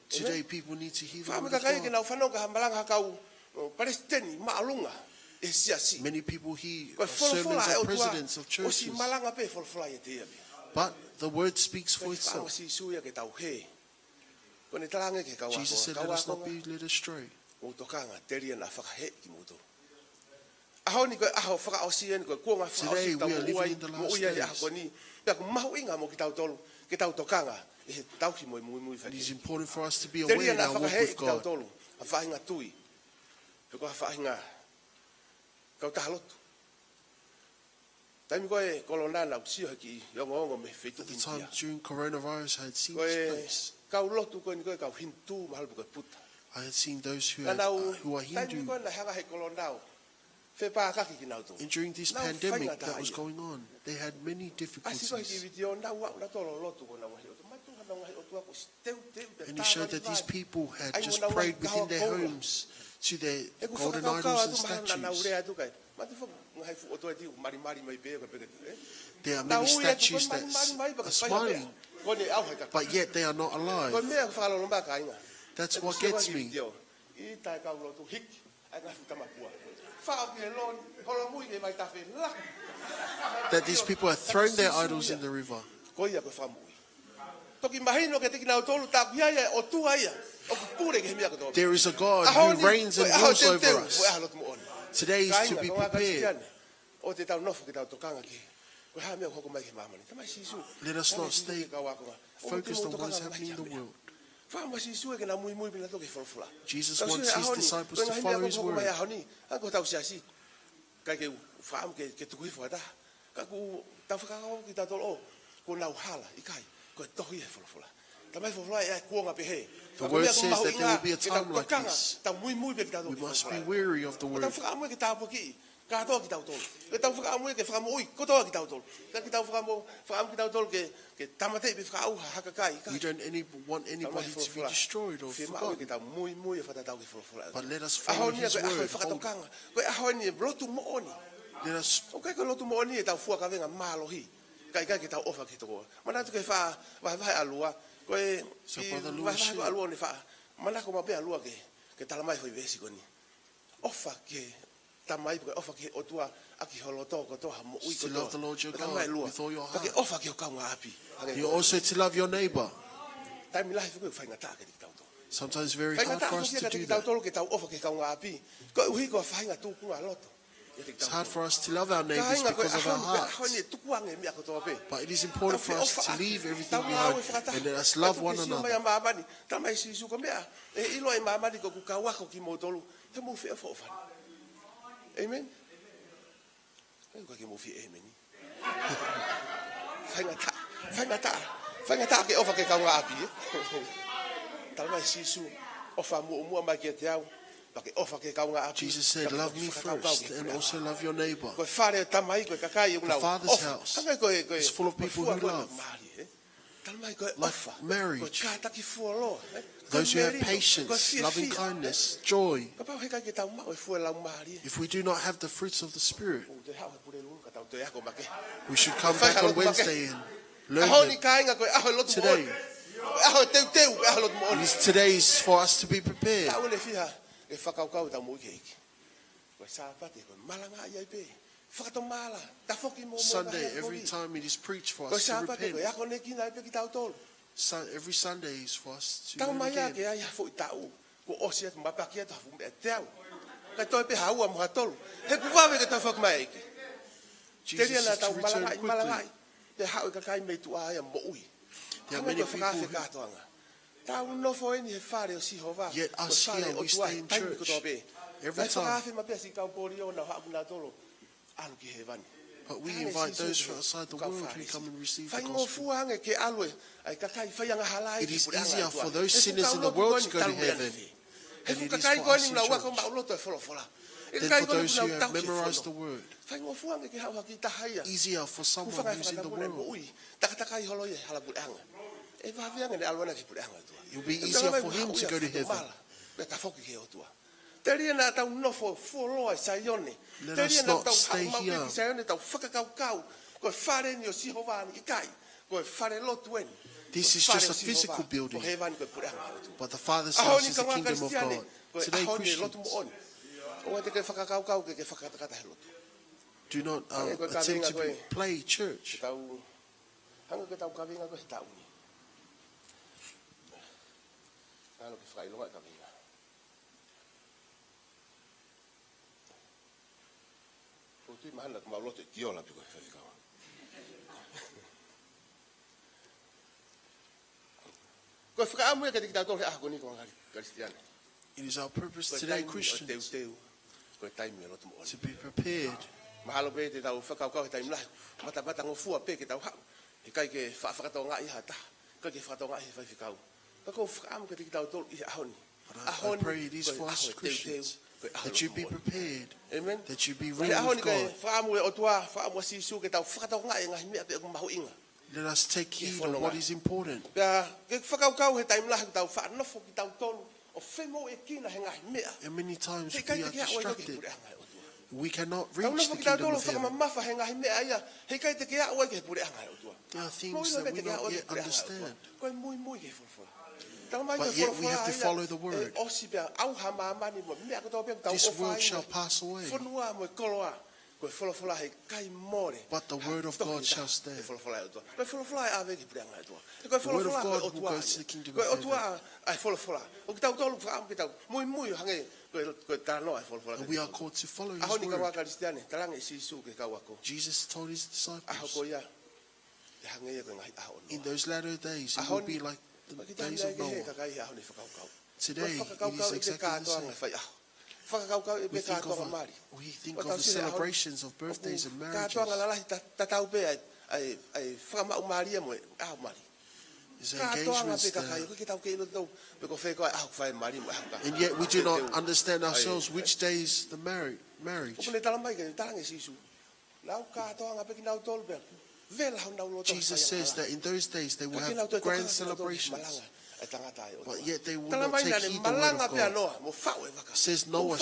Today, people need to hear the word of God. Fakaʻamu e kakai ke nau fanongo ki ha malanga ʻa e kau, ʻo, palesiteni māʻolunga ʻo e siasi. Many people hear sermons of presidents of churches. Ko e folofola ʻa e ʻOtua, ʻosi malanga pē folofola ia ʻiate ia. But the word speaks for itself. Ko e fakaʻamu ʻa Sīsū ia ke tau hē. Ko ʻene talaange ki he kau ako, Jesus said, "Let us not be led astray." Kau ako, mou tokanga, telia naʻa fakahē kimoutolu. ʻAho ni ko e ʻaho fakaʻosi eni, ko e kuonga fakaʻosi ʻetau moʻui ai he ʻaho ko eni. Today we are living in the last days. Pea ʻoku mahuʻinga mo kitautolu ke tau tokanga ʻi he tauhi mo e muimui fai. It is important for us to be aware in our walk with God. Telia naʻa fakahē kitautolu ʻa e faʻahinga tui, pe ko ha faʻahinga kautaha lotu. Taimi ko ē Kolona naʻa ku sio he kiʻi ongoongo mei he feituʻu India. At the time during coronavirus, I had seen this place. Ko e kau lotu ko eni ko e kau Hinitū mahalo pe ko e Puta. I had seen those who had, uh, who are Hindu. Naʻa nau, taimi ko ē naʻe hanga he Kolona ʻo fepākaki kinautolu. And during this pandemic that was going on, they had many difficulties. Nau faingataʻaʻia. ʻAsi ko e kiʻi vitiō, nau aʻu nautolu ʻo lotu ki honau ngaahi ʻotua. Matuʻu honau ngaahi ʻotua kuo ʻosi teuteu pē. And it showed that these people had just prayed within their homes to their golden idols and statues. He ʻoku fakakaukau atu mahalo naʻa nau lea atu kai. Matuʻu foki ngaahi fuʻu ʻotua ʻe tio malimali mai pē ko e peke, ē? There are many statues that are smiling, but yet they are not alive. Ko e meʻa ʻoku fakaloloma kāinga. That's what gets me. ʻI tae kau lotu hiki ʻa e ngaahi fuʻu tamapua. Faʻo ki he loni, holomui ki he vaitafe, laku. That these people have thrown their idols in the river. Ko ia ko e fakamoʻui. Toki mahino kiate kinautolu, tā ko ia ʻa e ʻOtua ia ʻoku pule ki he meʻa kotoa. There is a God who reigns and rules over us. ʻAho ni ko e ʻaho teuteu, ko e ʻaho lotu moʻoni. Today is to be prepared. Kāinga, kāinga Kalisitiane, ʻoua te tau nofo ke tau tokanga ki he, ko e hā e meʻa ʻoku hoko mai ki he māmani. Tamai Sīsū, let us not stay focused on what is happening in the world. Fakaʻamu ʻa Sīsū ia ke nau muimui pē nautolu ki he folofola. Jesus wants his disciples to follow his word. Tau sio he ʻaho ni, ko e ngaahi meʻa ʻoku hoko mai he ʻaho ni, ʻa ia ko ʻetau siasi, ʻikai ke u fakaʻamu ke, ke tuku hifo ha taha. Ka ʻoku tau fakakaukau kitautolu, ʻo, kuo nau hala, ʻikai, ko e tohi ʻa e folofola. Tamai folofola ʻe ʻi ai e kuonga pehē. The word says that there will be a time like this. Ka ko e meʻa ʻoku mahuʻinga ke tau tokanga, tau muimui pē kitautolu ki he folofola. We must be wary of the word. Tau fakaʻamu ia ke tāpuakiʻi kātoa kitautolu. Ke tau fakaʻamu ia ke fakamoʻui kotoa kitautolu. Ka ke tau fakamo-, fakaʻamu kitautolu ke, ke tāmateʻi pe fakaʻauha ha kakai, ʻikai. We don't any, want anybody to be destroyed or forgotten. Tamai folofola, fiemaʻu ke tau muimui ʻo fakatatau ki he folofola. But let us follow his word, hold it. ʻAho ni ia ko e ʻaho e fakatokanga. Ko e ʻaho ni e lotu moʻoni. Let us ʻOku ʻikai ko e lotu moʻoni ʻetau fua kavenga mālohi, kae ʻikai ke tau ʻofa ki he tokoua. Manatu ki he faʻa vahevahe ʻa Lua. Ko e, so Brother Lua shared. Vahevahe ko ē ʻa Lua ʻo ne faʻa manako maʻu pē ʻa Lua ke, ke tala mai e foʻi veesi ko eni. ʻOfa ki he Tamai, pe ko e ʻofa ki he ʻOtua ʻaki ho loto kotoa, ho moʻui kotoa. To love the Lord your God with all your heart. Ka ke ʻofa ki ho kaungāʻapi. You're also to love your neighbor. Taimi lahi foki ʻoku faingataʻa kiate kitautolu. Sometimes very hard for us to do that. Faingataʻa foki kiate kitautolu ke tau ʻofa ki he kaungāʻapi, koeʻuhi ko e faʻahinga tūkunga loto. It's hard for us to love our neighbors because of our hearts. Kāinga, ko e ʻaho ni, ko e ʻaho ni ʻe tukuange e meʻa kotoa pē. But it is important for us to leave everything behind and let us love one another. Tau feʻofaʻaki, tau ngāue fakatatau. Tau ngāue fakatatau. Talamai ʻe Sīsū, ko e meʻa ʻe ʻilo ai e māmani ko ʻeku kau ako kimoutolu, te mou feʻofaʻaki. ʻĒmeni? ʻE, ʻoku ʻikai ke mou fie ʻēmeni. Faingataʻa, faingataʻa. Faingataʻa ke ʻofa ki he kaungāʻapi, ē? Talamai ʻe Sīsū, ʻofa muʻomuʻa mai kiate au, pea ke ʻofa ki he kaungāʻapi. Jesus said, "Love me first and also love your neighbor." Ko e fale ʻo e Tamai, ko e kakai ʻoku nau ʻofa. The Father's house is full of people who love. Hangē ko e, ko e, ko e fuoloa ʻo e laumālie, ē? Talamai ko e ʻofa, like marriage, ko e kātaki fuoloa, ē? Ko e melino, ko e fiefia. Those who have patience, loving kindness, joy. Kapau heʻikai ke tau maʻu e fuoloa ʻo e laumālie, if we do not have the fruits of the Spirit, ʻoku te haʻu he Pulelulu ka tau toe ako mai ki ai. We should come back on Wednesday and learn them. Fai ha lotu mai ki ai. ʻAho ni kāinga ko e ʻaho e lotu moʻoni. Today, ko e ʻaho e teuteu, ko e ʻaho e lotu moʻoni. Is, today is for us to be prepared. Taʻu eni ʻe fiha ke fakakaukau ʻetau moʻui ki he ʻEiki. Ko e Sāpate, ko e malangaʻi ai pē. Fakatomala, tafoki mo, mo Sunday, every time it is preached for us to repent. Ko e Sāpate, ko e akonekina ai pē kitautolu. Sun-, every Sunday is for us to learn again. Taumaiā ke ʻi ai ha foʻi taʻu kuo ʻosi atu, mapaki atu ha fuʻu meʻa teau. Kae toe pē ha ua mo ha tolu. He kuo vave ke toe foki mai e ʻEiki. Jesus is to return quickly. Telia naʻa tau malangaʻi, malangaʻi. Pea haʻu e kakai mei tuʻa ia ʻo moʻui. There are many people who Hangē ko e fakaafe kātoanga. Tau nofo eni he fale ʻo Sihova. Yet us here, we stay in church. Ko e fale ʻo e ʻOtua he taimi kotoa pē. Every time. Kae fakaafe mai pē siʻi kau polio naʻa nau haʻu kinautolu ʻalu ki hēvani. But we invite those from outside the world who come and receive the gospel. Talamai ʻe Sīsū, kau fale. Faingofua ange ke ʻalu e, ʻa e kakai faiangahala ia ki he puleʻanga ʻo e ʻOtua. It is easier for those sinners in the world to go to heaven than it is for us in church. He fuʻu kakai ko eni ʻoku nau ako maʻuloto e folofola. He kakai ko eni ʻoku nau tauhi e fono. Then for those who have memorized the word, faingofua ange ke haʻu ha kiʻi taha ia. Easier for someone who's in the world. Kuo fakamatala e moʻui. Takatakai holo ia he hala puleʻanga. ʻE vave ange ʻene ʻalu ʻana ki he puleʻanga ʻo e ʻOtua. It will be easier for him to go to heaven. He ʻalu ʻo maʻu ia fakatomala, pea tafoki ki he ʻOtua. Telia naʻa tau nofo fuoloa ʻi Saione. Let us not stay here. Telia naʻa tau haʻu maʻu ki Saione, tau fakakaukau, ko e fale eni ʻo Sihova ni, ʻikai. Ko e fale lotu eni. This is just a physical building. Ko e fale ʻo Sihova, ko hēvani ko e puleʻanga ʻo e ʻOtua. But the Father's house is the kingdom of God. ʻAho ni kaungā Kalisitiane, ko e ʻaho ni e lotu moʻoni. Today, Christians, ʻoua te ke fakakaukau ke ke fakakatakata he lotu. Do not, uh, attempt to be, play church. Hangē ko ʻetau kaveinga ko ē he taʻu ni. Ngalo ke fakaʻilonga e kaveinga. ʻOku ou tui mahalo ʻoku mau loto ʻi Kiola pē ko e faifekau. Ko e fakaʻamu ia kiate kitautolu he ʻaho ko eni kaungā Kali-, Kalisitiane. It is our purpose today, Christians, ko e taimi ʻo e teuteu, ko e taimi ʻo e lotu moʻoni, to be prepared. Mahalo pē te tau fakakaukau he taimi lahi, matamatangofuʻa pē ke tau haʻu. Heʻikai ke fa-, fakatokangaʻi ha taha, heʻikai ke fakatokangaʻi he faifekau. Ka ʻoku ou fakaʻamu kiate kitautolu ʻi he ʻaho ni. But I, I pray it is for us Christians that you be prepared, that you be ready with God. ʻAho ni ko e ʻaho ni, ko e ʻaho ni ko e fakaʻamu ʻa e ʻOtua, fakaʻamu ʻa Sīsū ke tau fakatokangaʻi e ngaahi meʻa pē ʻoku mahuʻinga. Let us take heed of what is important. Pea ke fakakaukau he taimi lahi ʻoku tau faʻa nofo kitautolu ʻo femoʻuekina he ngaahi meʻa. And many times we are distracted. Heʻikai te ke aʻu ai ki he puleʻanga ʻo e ʻOtua. We cannot reach the kingdom of heaven. Tau nofo kitautolu ʻo fakamamafa he ngaahi meʻa ia, heʻikai te ke aʻu ai ki he puleʻanga ʻo e ʻOtua. There are things that we don't yet understand. Ko e muimui ki he folofola. But yet we have to follow the word. Talamai ko e folofola ia ʻe ʻosi pea ʻauha ʻa māmani mo e meʻa kotoa pē ʻoku tau ʻofa ai, fonua mo e koloa. This world shall pass away. Ko e folofola heʻikai mole. But the word of God shall stand. Ko e folofola ʻa e ʻOtua. Ko e folofola ʻe ʻave ki he puleʻanga ʻo e ʻOtua. Ko e folofola ʻa e ʻOtua ia. The word of God will go to the kingdom of heaven. Ko e ʻOtua ʻa e folofola. ʻOku tautolu fakaʻamu ke tau muimui ʻo hangē ko e, ko e talanoa ʻa e folofola. And we are called to follow his word. ʻAho ni kaungā Kalisitiane, talaange ʻe Sīsū ki he kau ako. Jesus told his disciples, ʻAho ko ia, ʻe hangē ia ko e ngaahi ʻaho ʻo Noa. In those latter days, it will be like the days of Noah. ʻAho ni, ʻoku ʻikai ke ʻi ai ha kakai he ʻaho ni ʻe fakakaukau. Today, it is exactly the same. Fakakaukau ʻi he kātoanga e faiʻaho. Fakakaukau ʻi he kātoanga mali. We think of, we think of the celebrations of birthdays and marriages. Kātoanga lalahi ta-, tatau pē ʻa e, ʻa e, ʻa e fakamaʻu mālie mo e ʻaho mali. Kātoanga pē kakai, ʻoku ʻikai ke tau kei ʻilo ʻe tautolu pe ko fē koā e ʻaho ʻoku fai ai e mali mo e ʻaho ka. And yet we do not understand ourselves which day is the marri-, marriage. ʻOku ne talamai ke, talaange ʻe Sīsū, lau kātoanga pē kinautolu pea vela honau loto he faiangahala. Jesus says that in those days they will have grand celebrations, but yet they will not take heed the word of God. Ka ʻikai ke nau toe kei ʻilo ʻe tautolu pe ko fē koā e ʻaho ʻoku fai ai e mali. Talamai naʻa ne malanga pē ʻa Noa mo faʻu e vaka. Says Noah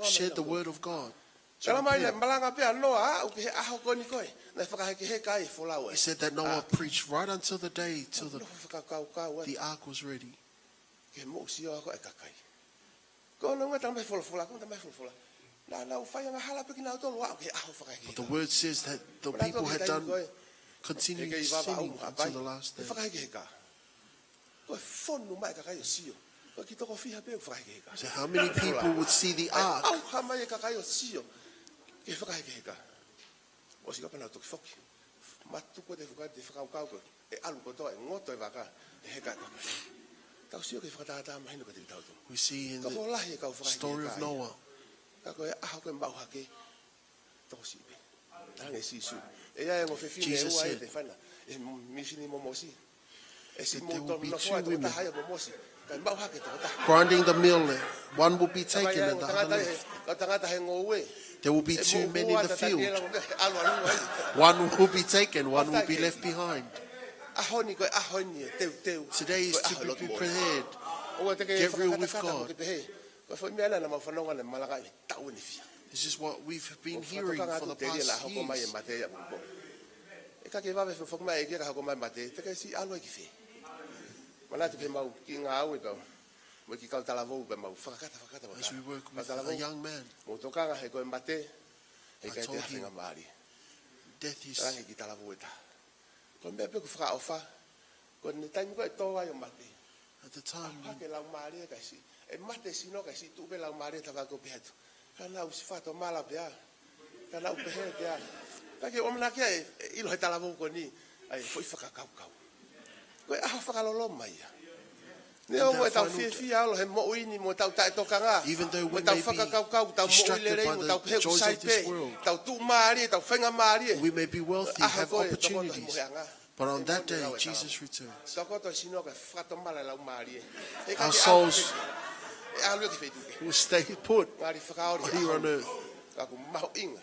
shared the word of God to the people. Talamai naʻe malanga pē ʻa Noa ʻo aʻu ki he ʻaho ko eni ko ē naʻe fakahekeheka ai e folau ʻa e ʻāki. He said that Noah preached right until the day till the, the ark was ready. Ke moʻu sio ʻa e kakai. Ko hono ʻuhinga talamai ʻe he folofola, ko e talamai ʻe he folofola, naʻa nau faiangahala pē kinautolu ʻo aʻu ki he ʻaho fakahekeheka. But the word says that the people had done continued sinning until the last day. Ko e kei vavaʻu ʻapaʻapa he fakahekeheka. Ko e fonu mai e kakai ʻo sio. Ko e kiʻi toko fiha pē ʻoku fakahekeheka. So how many people would see the ark? ʻAi ʻauha mai e kakai ʻo sio ki he fakahekeheka. ʻOsi kapau naʻa nau toki foki. Matuku te fuka te fakakaukau ko ē ʻalu kotoa ʻe ngoto e vaka ʻe heka e kakai. Tau sio ki he fakatātā mahino kiate kitautolu. We see in the story of Noah. Ka ko e lahi e kau fakahekeheka ia. Ka ko e ʻaho ko ē maʻu hake, tokosiʻi pē. Talaange ʻe Sīsū, ʻe ʻi ai e ongo fefine ʻe ua ia te fana. ʻI he misini mo Mosi. ʻE siʻi mou tonu nofoʻa e tokotaha ia mo Mosi. Kae maʻu hake e tokotaha. Grinding the mill, one will be taken and the other left. Kau tangata he ngoue. There will be two men in the field. One will be taken, one will be left behind. ʻAho ni ko e ʻaho ni e teuteu. Today is to be prepared. Get real with God. Ko e foʻi meʻa naʻa mau fanongo naʻe malanga ai he taʻu ʻe fiha. This is what we've been hearing for the past years. ʻE ka ke vave foki mai e kia ka hoko mai mate, te ke siʻi ʻalu ai ki fē? Manatu pē mau kiʻi ngāue pē, mo e kiʻi kau talavou pē mau fakakata, fakakata, fakakata. As we work with a young man, mou tokanga he ko e mate, he ʻikai toe ha faingamālie. Death is. Ko e meʻa pē ʻoku fakaʻofa, ko e taimi ko ē ʻe tō ai ʻo mate. At the time, hake laumālie kae siʻi, ʻe mate sino kae siʻi tuʻu pē laumālie, tava ko pē atu. Ka naʻa ku siʻi fakatomala pē ā. Ka naʻa ku pehē pē ā. Ka ke ʻoua naʻa ke ʻilo he talavou ko eni ʻa e foʻi fakakaukau. Ko e ʻaho fakaloloma ia. Neongo ʻetau fiefia ʻaupito he moʻui ni mo ʻetau taʻetokanga, mo ʻetau fakakaukau, ʻetau moʻui lelei, mo ʻetau pehē ʻoku sai pē, ʻetau tuʻumālie, ʻetau faingamālie. We may be wealthy, have opportunities. But on that day, Jesus returns. Tokoto sino kae fakatomala laumālie. Our souls will stay put here on earth. Ka ʻoku mahuʻinga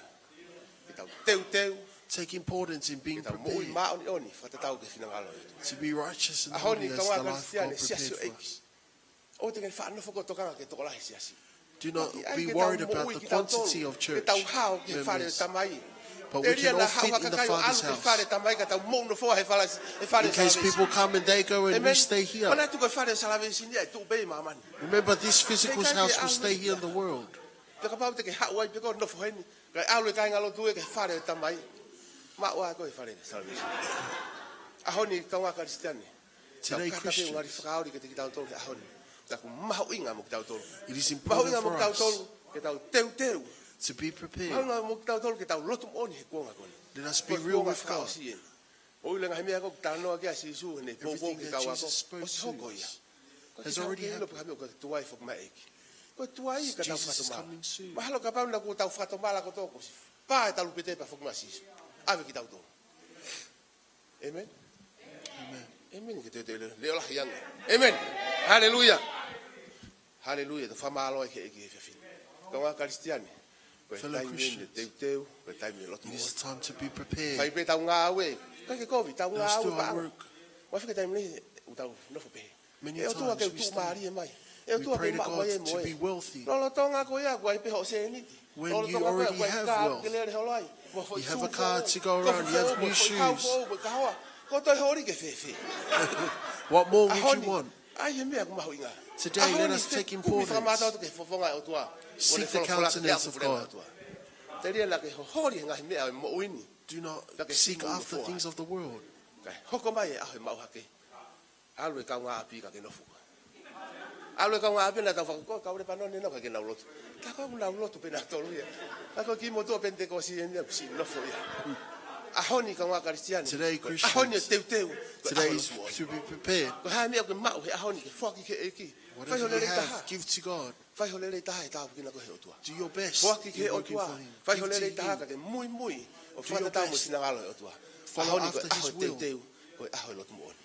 ke tau teuteu, take importance in being prepared, ke tau moʻui māʻoniʻoni, fakatatau ki he finangalo. To be righteous and holy as the life of God prepared for us. ʻOua te ke faʻa nofo ko e tokanga ki he tokolahi e siasi. Do not be worried about the quantity of church members, but we can all fit in the Father's house. In case people come and they go and we stay here. Manatu ko e fale Salvation ia ʻe tuʻu pē ʻi māmani. Remember, this physical house will stay here in the world. Pea kapau te ke haʻu ai pē ko e nofo heni, kae ʻalu e kāingalotu ia ki he fale ʻo e Tamai. Maʻu ā koe e fale Salvation. ʻAho ni kaungā Kalisitiane. Today, Christians, ngali fakaoli kiate kitautolu he ʻaho ni. Ka ʻoku mahuʻinga mo kitautolu. It is important for us to be prepared. Mahuʻinga mo kitautolu ke tau teuteu. Mahuʻinga mo kitautolu ke tau lotu moʻoni he kuonga ko eni. Let us be real with God. Ko e kuonga fakaʻosi eni. ʻOku ʻi ai e ngaahi meʻa ko ē ʻoku talanoa ki ai ʻa Sīsū heʻene poupou ki he kau ako, ʻosi hoko ia. Everything that Jesus spoke to us has already happened. Ko e tuai ka tau fakatomala. Jesus is coming soon. Mahalo kapau naʻa kuo tau fakatomala kotoa kuo ʻosi pā e talupite pea foki mai ʻa Sīsū. ʻAve kitautolu. Amen. Amen. Amen. Ke te te le le ola hianga. Amen. Haleluia. Haleluia. Tau fakamālō ai ki he ʻEiki he efiafi ni. Kaungā Kalisitiane. Ko e taimi eni e teuteu, ko e taimi e lotu moʻoni. It is time to be prepared. Fai pē ʻetau ngāue. Ka ke kovi, ʻetau ngāue. Let's do our work. Ua fika taimi ni ʻoku tau nofo pē. Many times we stay. ʻE ʻOtua ke u tuʻumālie mai. ʻE ʻOtua ke u maʻu mai e moʻui. We pray to God to be wealthy. Lolotonga ko ia ʻoku ʻi ai pē hoʻo sēniti. When you already have wealth, you have a car to go around, you have new shoes. Lolotonga ko ia ʻoku ʻi ai e kaa kelekele holoi. Mo e foʻi sū foʻou, mo e kofu foʻou, mo e kahoa. Ko e toe holi ke fēfē? What more would you want? ʻAho ni, ʻai e meʻa ʻoku mahuʻinga. Today, let us take importance. ʻAho ni, fekumi fakamātoato ki he fofonga ʻo e ʻOtua. Seek the countenance of God. Ko e folofola ke apu pule ʻa e ʻOtua. Telia naʻa ke hoholi he ngaahi meʻa ʻo e moʻui ni. Do not seek after things of the world. Kae hoko mai e ʻaho e maʻu hake. ʻAlu e kaungāʻapi ka ke nofo. ʻAlu e kaungāʻapi naʻa tau fakakau, kau Lepanoni naʻa ke nau lotu. Ka ko ʻenau lotu pē nautolu ia. Ka ko e kiʻi motuʻa Penitekosi eni ʻoku siʻi nofo ia. ʻAho ni kaungā Kalisitiane. Today, Christians, ʻaho ni e teuteu. Today is to be prepared. Ko e hā e meʻa ʻoku ke maʻu he ʻaho ni ke foaki ki he ʻEiki. Whatever you have, give to God. Fai ho lelei taha he tāpuekina koe ʻe he ʻOtua. Do your best in working for him. Foaki ki he ʻOtua. Fai ho lelei taha ka ke muimui ʻo fakatatau mo e finangalo ʻo e ʻOtua. Follow after his will. ʻAho ni ko e ʻaho e teuteu, ko e ʻaho e lotu moʻoni.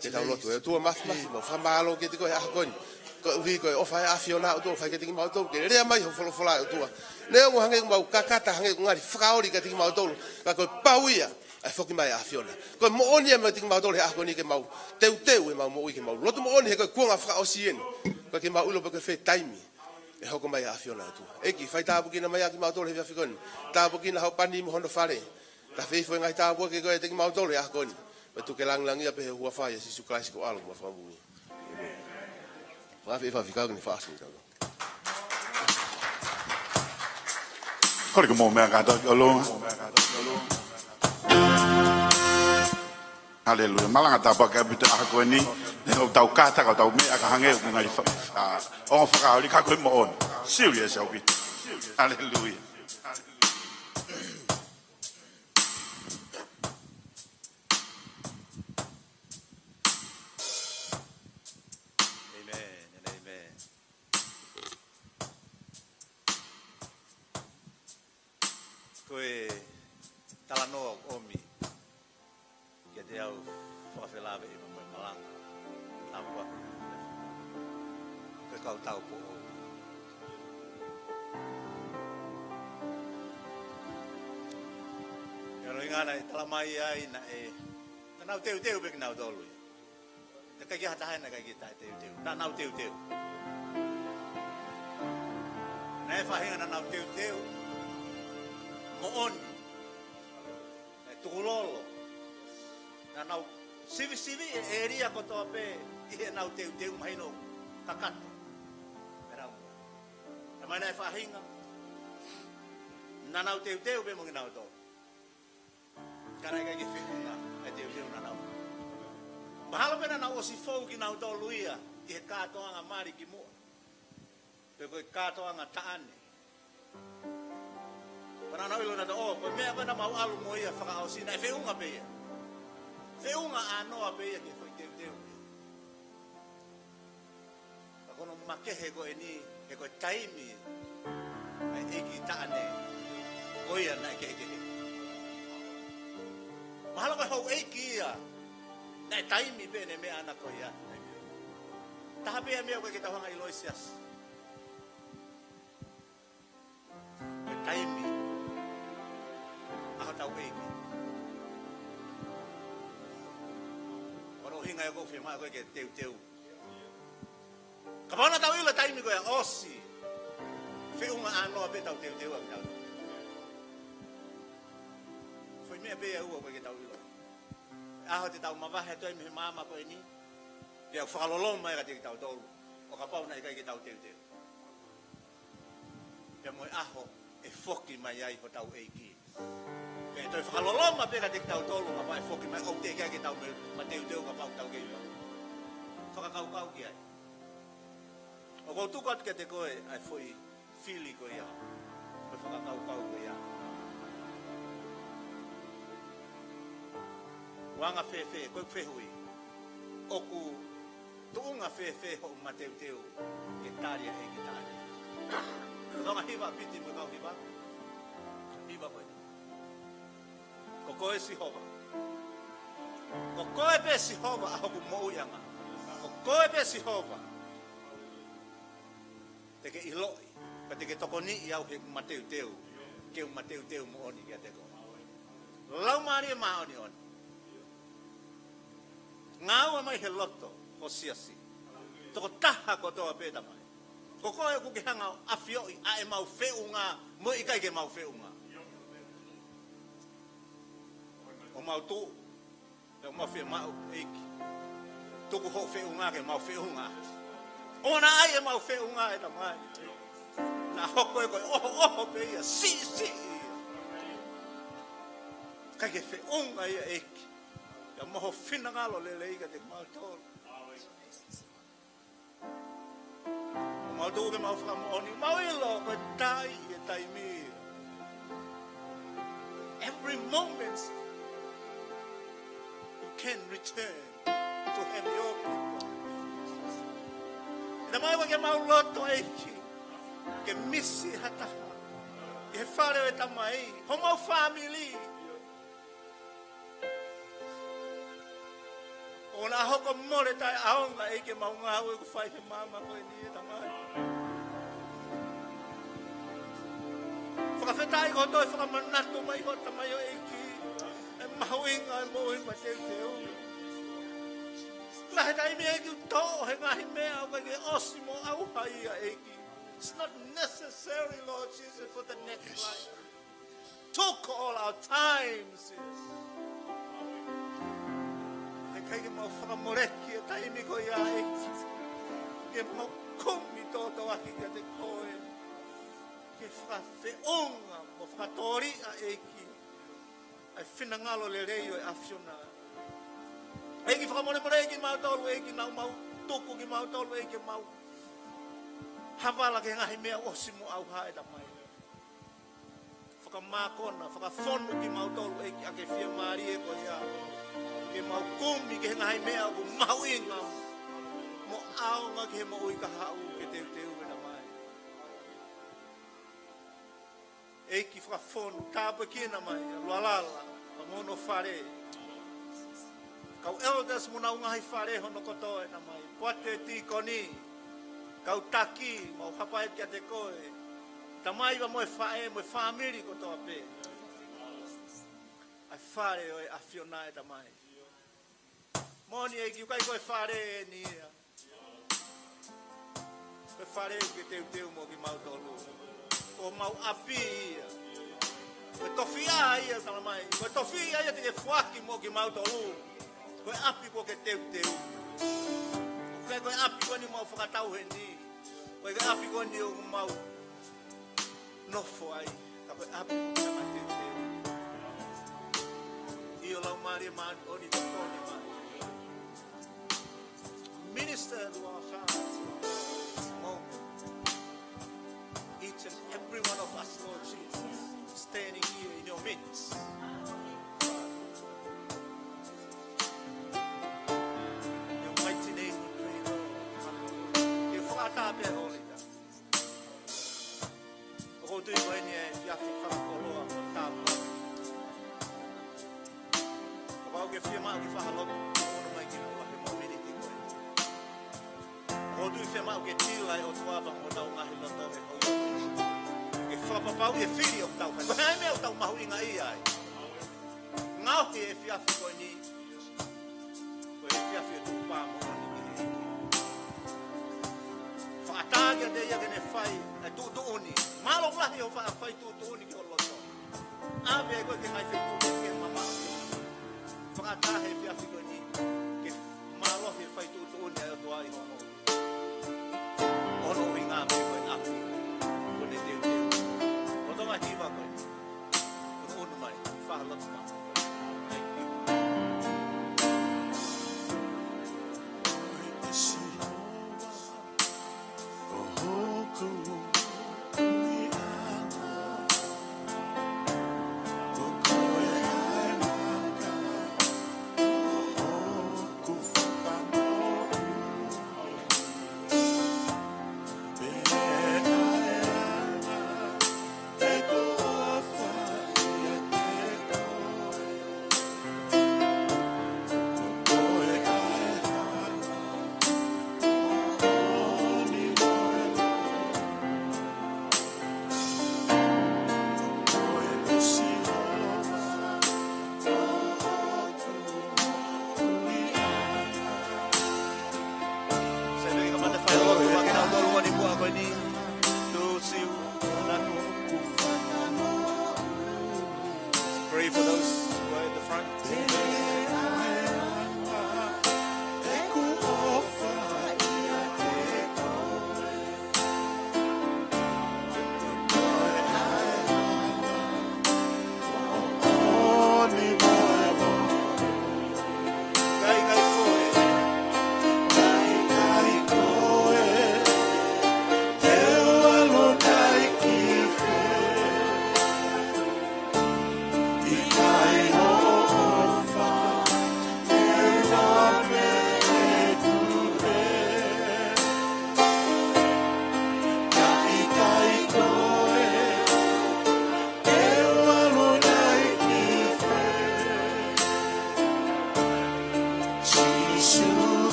Te tau lotu. ʻE ʻOtua Māfimafi, mau fakamālō kiate koe he ʻaho ko eni. Koeʻuhi ko e ʻofa ʻa e ʻAfiona ʻOtua ʻoku fai kiate kimautolu ke lea mai ho folofola ʻe ʻOtua. Neongo hangē ʻoku mau kakata, hangē ʻoku ngali fakaoli kiate kimautolu, ka ko e pau ia ʻa e foki mai ʻa e ʻAfiona. Ko e moʻoni ia meiate kimautolu he ʻaho ko eni ke mau teuteu ʻemau moʻui ke mau lotu moʻoni he ko e kuonga fakaʻosi eni. Ko e ke mau ʻilo pe ko e fē taimi ʻe hoko mai ʻa e ʻAfiona ʻOtua. ʻEiki, fai tāpuekina mai ʻa kimautolu he efiafi ko eni. Tāpuekina ho pani mo hono fale. Tafeifo e ngaahi tāpuaki ko ē kiate kimautolu he ʻaho ko eni. Pea tuku ke lāngilangiʻia pē he huafa ʻo Sīsū Kalaisi ko ho ʻAlo mo e Fakamoʻui. ʻĒmeni. Fakafeʻiloaki kau ki he fāsini kau. Kole ke mou meʻa kātoa ki ʻolunga. Haleluia. Malanga tāpuaki ʻaupito ʻaho ko eni. Neongo ʻetau kātaki, ʻetau meʻa ka hangē ʻoku ngali fa-, fa-, ʻo fakaoli ka ko e moʻoni. Serious ʻaupito. Haleluia. Amen and amen. Ko e talanoa ʻoku ʻomi kiate au Tau tau po o. Ia lo ingana e tala mai ai naʻe, naʻa nau teuteu pē kinautolu ia. Naʻe ʻikai ke ʻi ai ha taha naʻe ʻikai ke taʻe teuteu. Naʻa nau teuteu. Naʻe faʻahinga naʻa nau teuteu. Moʻoni. Naʻe tukulolo. Naʻa nau sivisiviʻi e ʻēlia kotoa pē ʻi heʻenau teuteu mahino kakato. Pea nau. Talamai naʻe faʻahinga. Naʻa nau teuteu pē mo kinautolu. Ka naʻe ʻikai ke feʻunga e teuteu naʻa nau. Mahalo pē naʻa nau ʻosi fou kinautolu ia ʻi he kātoanga mali kimuʻa. Pe ko e kātoanga taʻane. Pea naʻa nau ʻilo naʻa tō, ko e meʻa ko ē naʻa mau ʻalu mo ia fakaʻosi naʻe feʻunga pē ia. Feʻunga ʻānoa pē ia ki he foʻi teuteu. Ka ko hono makehe ko eni, he ko e taimi ʻa e ʻeiki taʻane, ko ia naʻe kehekehe. Mahalo ko e houʻeiki ia, naʻe taimi pē ʻene meʻa ʻana ko ia. Taha pē ia meʻa ʻoku ʻikai ke tau hanga ʻiloʻi siasi. Ko e taimi ʻa hotau ʻeiki. Ko hono ʻuhinga ia ʻoku ou fiemaʻu ko ē ke teuteu. Kapau naʻa tau ʻilo taimi ko ia ʻosi. Feʻunga ʻānoa pē tau teuteu ʻa kitautolu. Foʻi meʻa pē ia ʻoku ʻikai ke tau ʻilo. ʻAho te tau mavahe atu ai mei he maama ko eni. Pea fakaloloma ia kiate kitautolu. ʻO kapau naʻe ʻikai ke tau teuteu. Pea mo e ʻaho ʻe foki mai ai hotau ʻeiki. Pea toe fakaloloma pē kiate kitautolu, kapau ʻe foki mai ʻo teʻeki ai ke tau mei mateuteu kapau tau kei. Fakakaukau ki ai. ʻOku ou tuku atu kiate koe ʻa e foʻi fili ko ia. Ko e fakakaukau ko ia. ʻOku anga fēfē, ko e fehuʻi. ʻOku tuʻunga fēfē hoʻo mateuteu ke tali ʻa e ʻeiki taʻane. Longa hiva piti mo e kau hiva. Hiva ko ē. Ko koe Sihova. Ko koe pē Sihova ʻa hoku moʻuiʻanga. Ko koe pē Sihova. Te ke ʻiloʻi, pea te ke tokoniʻi au he ʻeku mateuteu, ke u mateuteu moʻoni kiate koe. Laumālie Māʻoniʻoni. Ngāue mai he loto ʻo e siasi. Tokotaha kotoa pē Tamai. Ko koe ʻoku ke hanga ʻo ʻafioʻi ʻa ʻemau feʻunga, mo e ʻikai ke mau feʻunga. ʻOku mau tuʻu, ʻoku mau fiemaʻu, ʻEiki. Tuku hoʻo feʻunga ke mau feʻunga. ʻOua naʻa ʻai ʻemau feʻunga ʻe Tamai. Naʻa hoko ē ko e ʻohoʻoho pē ia, siʻisiʻi ia. ʻIkai ke feʻunga ia ʻEiki. Pea mo ho finangalo lelei kiate kimautolu. ʻOku mau tuʻu ke mau fakamoʻoni, mau ʻilo ko e tai e taimi. Every moment you can return to have your people. Tamai ʻoku mau loto ʻEiki, ke misi ha taha. ʻI he fale ʻo e Tamai, homau fāmili. ʻOua naʻa hoko mole taʻeʻaonga ʻEiki ʻemau ngāue ʻoku fai he maama ko eni ʻe Tamai. Fakafetaʻi ko e toe fakamanatu mai ʻo Tamai ʻo ʻEiki. ʻE mahuʻinga ʻa e moʻui mateuteu. Lahi e taimi ʻEiki ʻoku toʻo he ngaahi meʻa ʻoku ʻikai ke ʻosi mo ʻauha ia ʻEiki. It's not necessary, Lord Jesus, for the next life. Took all our times. He ʻikai ke mau fakamoleki e taimi ko ia ʻEiki. Ke mau kumi tōtōaki kiate koe. Ke fakafeʻunga mo fakatōliʻa ʻEiki. ʻA e finangalo lelei ʻo e ʻAfiona. ʻEiki fakamolemole kimautolu, ʻEiki naʻa mau tuku kimautolu, ʻEiki mau havala ki he ngaahi meʻa ʻosi mo ʻauha ʻe Tamai. Fakamākona, fakafonu kimautolu ʻEiki ʻaki e fiemālie ko ia. Ke mau kumi ki he ngaahi meʻa ʻoku mahuʻinga. Mo ʻaonga ki he moʻui kahaʻu ke teuteu ʻe Tamai. ʻEiki fakafonu, tāpuekina mai, ʻa Lualala, pea mo hono fale. Kau elders mo honau ngaahi fale hono kotoa ʻe Tamai. Poate tīkoni. Kau taki, mau hapai kiate koe. Tamai, ʻa mo e faʻē, mo e fāmili kotoa pē. ʻA e fale ʻo e ʻAfiona ē Tamai. Moʻoni ʻEiki, ʻoku ʻikai ko e fale eni ia. Ko e fale ʻoku ke teuteu mo kimautolu. Ko homau ʻapi ia. Ko e tofiʻa ia, talamai. Ko e tofiʻa ia te ke foaki mo kimautolu. Ko e ʻapi ʻoku ke teuteu. ʻOku ʻikai ko e ʻapi ko eni ʻoku mau fakatau heni. ʻOku ʻikai ko e ʻapi ko eni ʻoku mau nofo ai, ka ko e ʻapi ʻoku ke teuteu. ʻIo, Laumālie Māʻoniʻoni, tokoni mai. Minister to our hearts, Lord, this moment. Each and every one of us, Lord Jesus, standing here in your midst. In your mighty name we pray, Lord. Hallelujah. Ke fakataha pē, Holy God. ʻOku ou tui ko eni ʻa e efiafi fakakoloa mo tāpuaki. Kapau ʻoku ke fiemaʻu ke fakalotu, ʻoua naʻa ke ʻoua he mōmeniti ko eni. ʻOku ou tui fiemaʻu ke tila ʻe he ʻOtua ʻa hotau ngaahi loto he houa ni. Ke fakapapauʻi e fili ʻoku tau fai. Ko e hā e meʻa ʻoku tau mahuʻingaʻia ai? Ngaohi e efiafi ko eni ko e efiafi ʻo e tukupā moʻoni ki he ʻEiki. Fakataha kiate ia ke ne fai e tuʻutuʻuni. Mālō lahi hoʻo faʻa fai tuʻutuʻuni ki ho loto. ʻAve ai koe ki he ngaahi feituʻu kehekehe mamaʻo. Fakataha he efiafi ko eni ke mālohi e fai tuʻutuʻuni ʻa e ʻOtua ʻi ho moʻui. Hono ʻuhinga pē ko e ʻapi ʻoku ne teuteu. Ko e tōʻonga hiva ko eni. Unu mai, fahaloto mai. Pray for those who are at the front.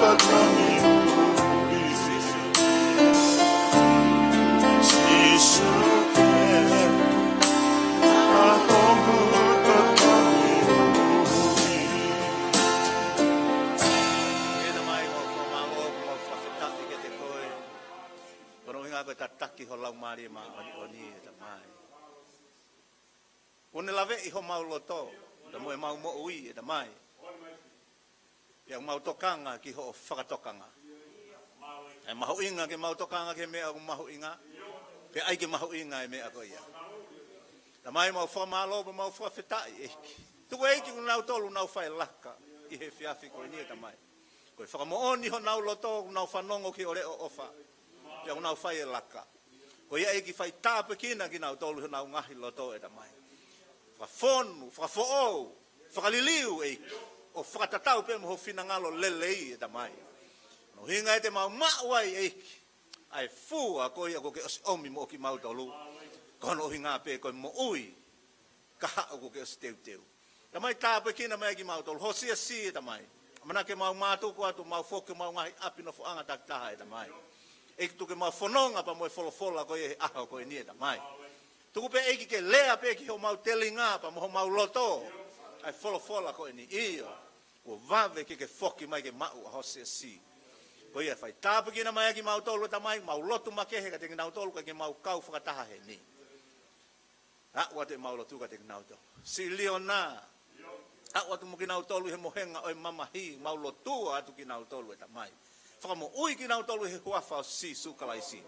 Ko hono ʻuhinga ko e tataki ho Laumālie Māʻoniʻoni, ʻe Tamai. Kuo ne laveʻi homau loto, pea mo ʻemau moʻui, ʻe Tamai. Pea ʻoku mau tokanga ki hoʻo fakatokanga. ʻE mahuʻinga ke mau tokanga ki he meʻa ʻoku mahuʻinga, pea ʻai ke mahuʻinga e meʻa ko ia. Tamai, mau fakamālō, pea mau fakafetaʻi, ʻEiki. Tuku, ʻEiki, kuo nau tolu nau fai laka ʻi he efiafi ko eni, ʻe Tamai. Ko e fakamoʻoni honau loto, kuo nau fanongo ki ho leʻo ʻofa. Pea kuo nau fai e laka. Ko ia, ʻEiki, fai tāpuekina kinautolu honau ngaahi loto, ʻe Tamai. Fakafonu, fakafoʻou, fakaliliu, ʻEiki. ʻO fakatatau pē mo ho finangalo lelei, ʻe Tamai. Ko hono ʻuhinga ʻe te mau maʻu ai, ʻEiki, ʻa e fua ko ia kuo ke ʻosi ʻomi moʻo kimautolu. Ko hono ʻuhinga pē ko e moʻui kahaʻu kuo ke ʻosi teuteu. Tamai, tāpuekina mai kimautolu, ho siasi, ʻe Tamai. ʻAmanaki ke mau mātuku atu, mau foki ki homau ngaahi ʻapi nofoʻanga takitaha, ʻe Tamai. ʻEiki, tuku ke mau fononga pea mo e folofola ko ia he ʻaho ko eni, ʻe Tamai. Tuku pē, ʻEiki, ke lea pē ki homau telinga pea mo homau loto ʻa e folofola ko eni. ʻIo, kuo vave ke ke foki mai ke maʻu ʻa ho siasi. Ko ia, fai tāpuekina mai kimautolu, ʻe Tamai, mau lotu makehe kiate kinautolu ʻoku ʻikai ke mau kau fakataha heni. Aʻu atu ʻemau lotu kiate kinautolu. Siʻi Liona, aʻu atu mo kinautolu he mohenga ʻo e mamahi, mau lotua atu kinautolu, ʻe Tamai. Fakamoʻui kinautolu he huafa ʻo Sīsū Kalaisi.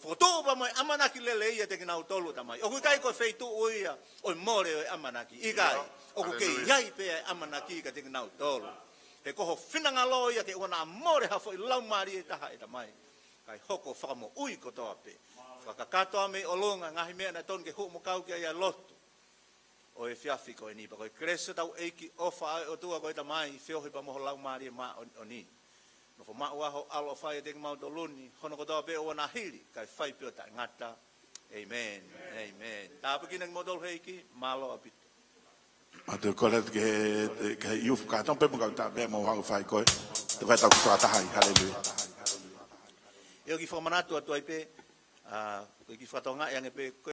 Fokotuʻu pea mo e ʻamanaki lelei ʻiate kinautolu, ʻe Tamai. ʻOku ʻikai ko e feituʻu ia ʻo e mole ʻo e ʻamanaki. ʻIkai, ʻoku kei ʻi ai pē ʻa e ʻamanaki kiate kinautolu. He ko ho finangalo ia ke ʻoua naʻa mole ha foʻi laumālie ʻe taha, ʻe Tamai. Kae hoko ʻo fakamoʻui kotoa pē. Fakakakato ā mei ʻolunga e ngaahi meʻa naʻe tonu ke hū mo kau ki ai ʻa e lotu ʻo e efiafi ko eni, pea ko e kelesi ʻa hotau ʻEiki, ʻofa ʻa e ʻOtua ko e Tamai, feohi pea mo ho Laumālie Māʻoniʻoni, nofo maʻu ʻa ho ʻaloʻofa ʻiate kimautolu ni, hono kotoa pē ʻo ʻoua naʻa hili, kae fai pē ʻo taʻengata. ʻĒmeni. ʻĒmeni. Tāpuekina kimoutolu ʻe he ʻEiki, mālō ʻaupito. Mātuʻa, kole atu ki he, ki he youth kātoa pē mo kau tā pē mo hau fai ko e. Te kai tau kutua taha ai, haleluia. ʻIo, kiʻi fakamanatu atu ai pē, ʻa, ko e kiʻi fakatokangaʻi ange pē, ko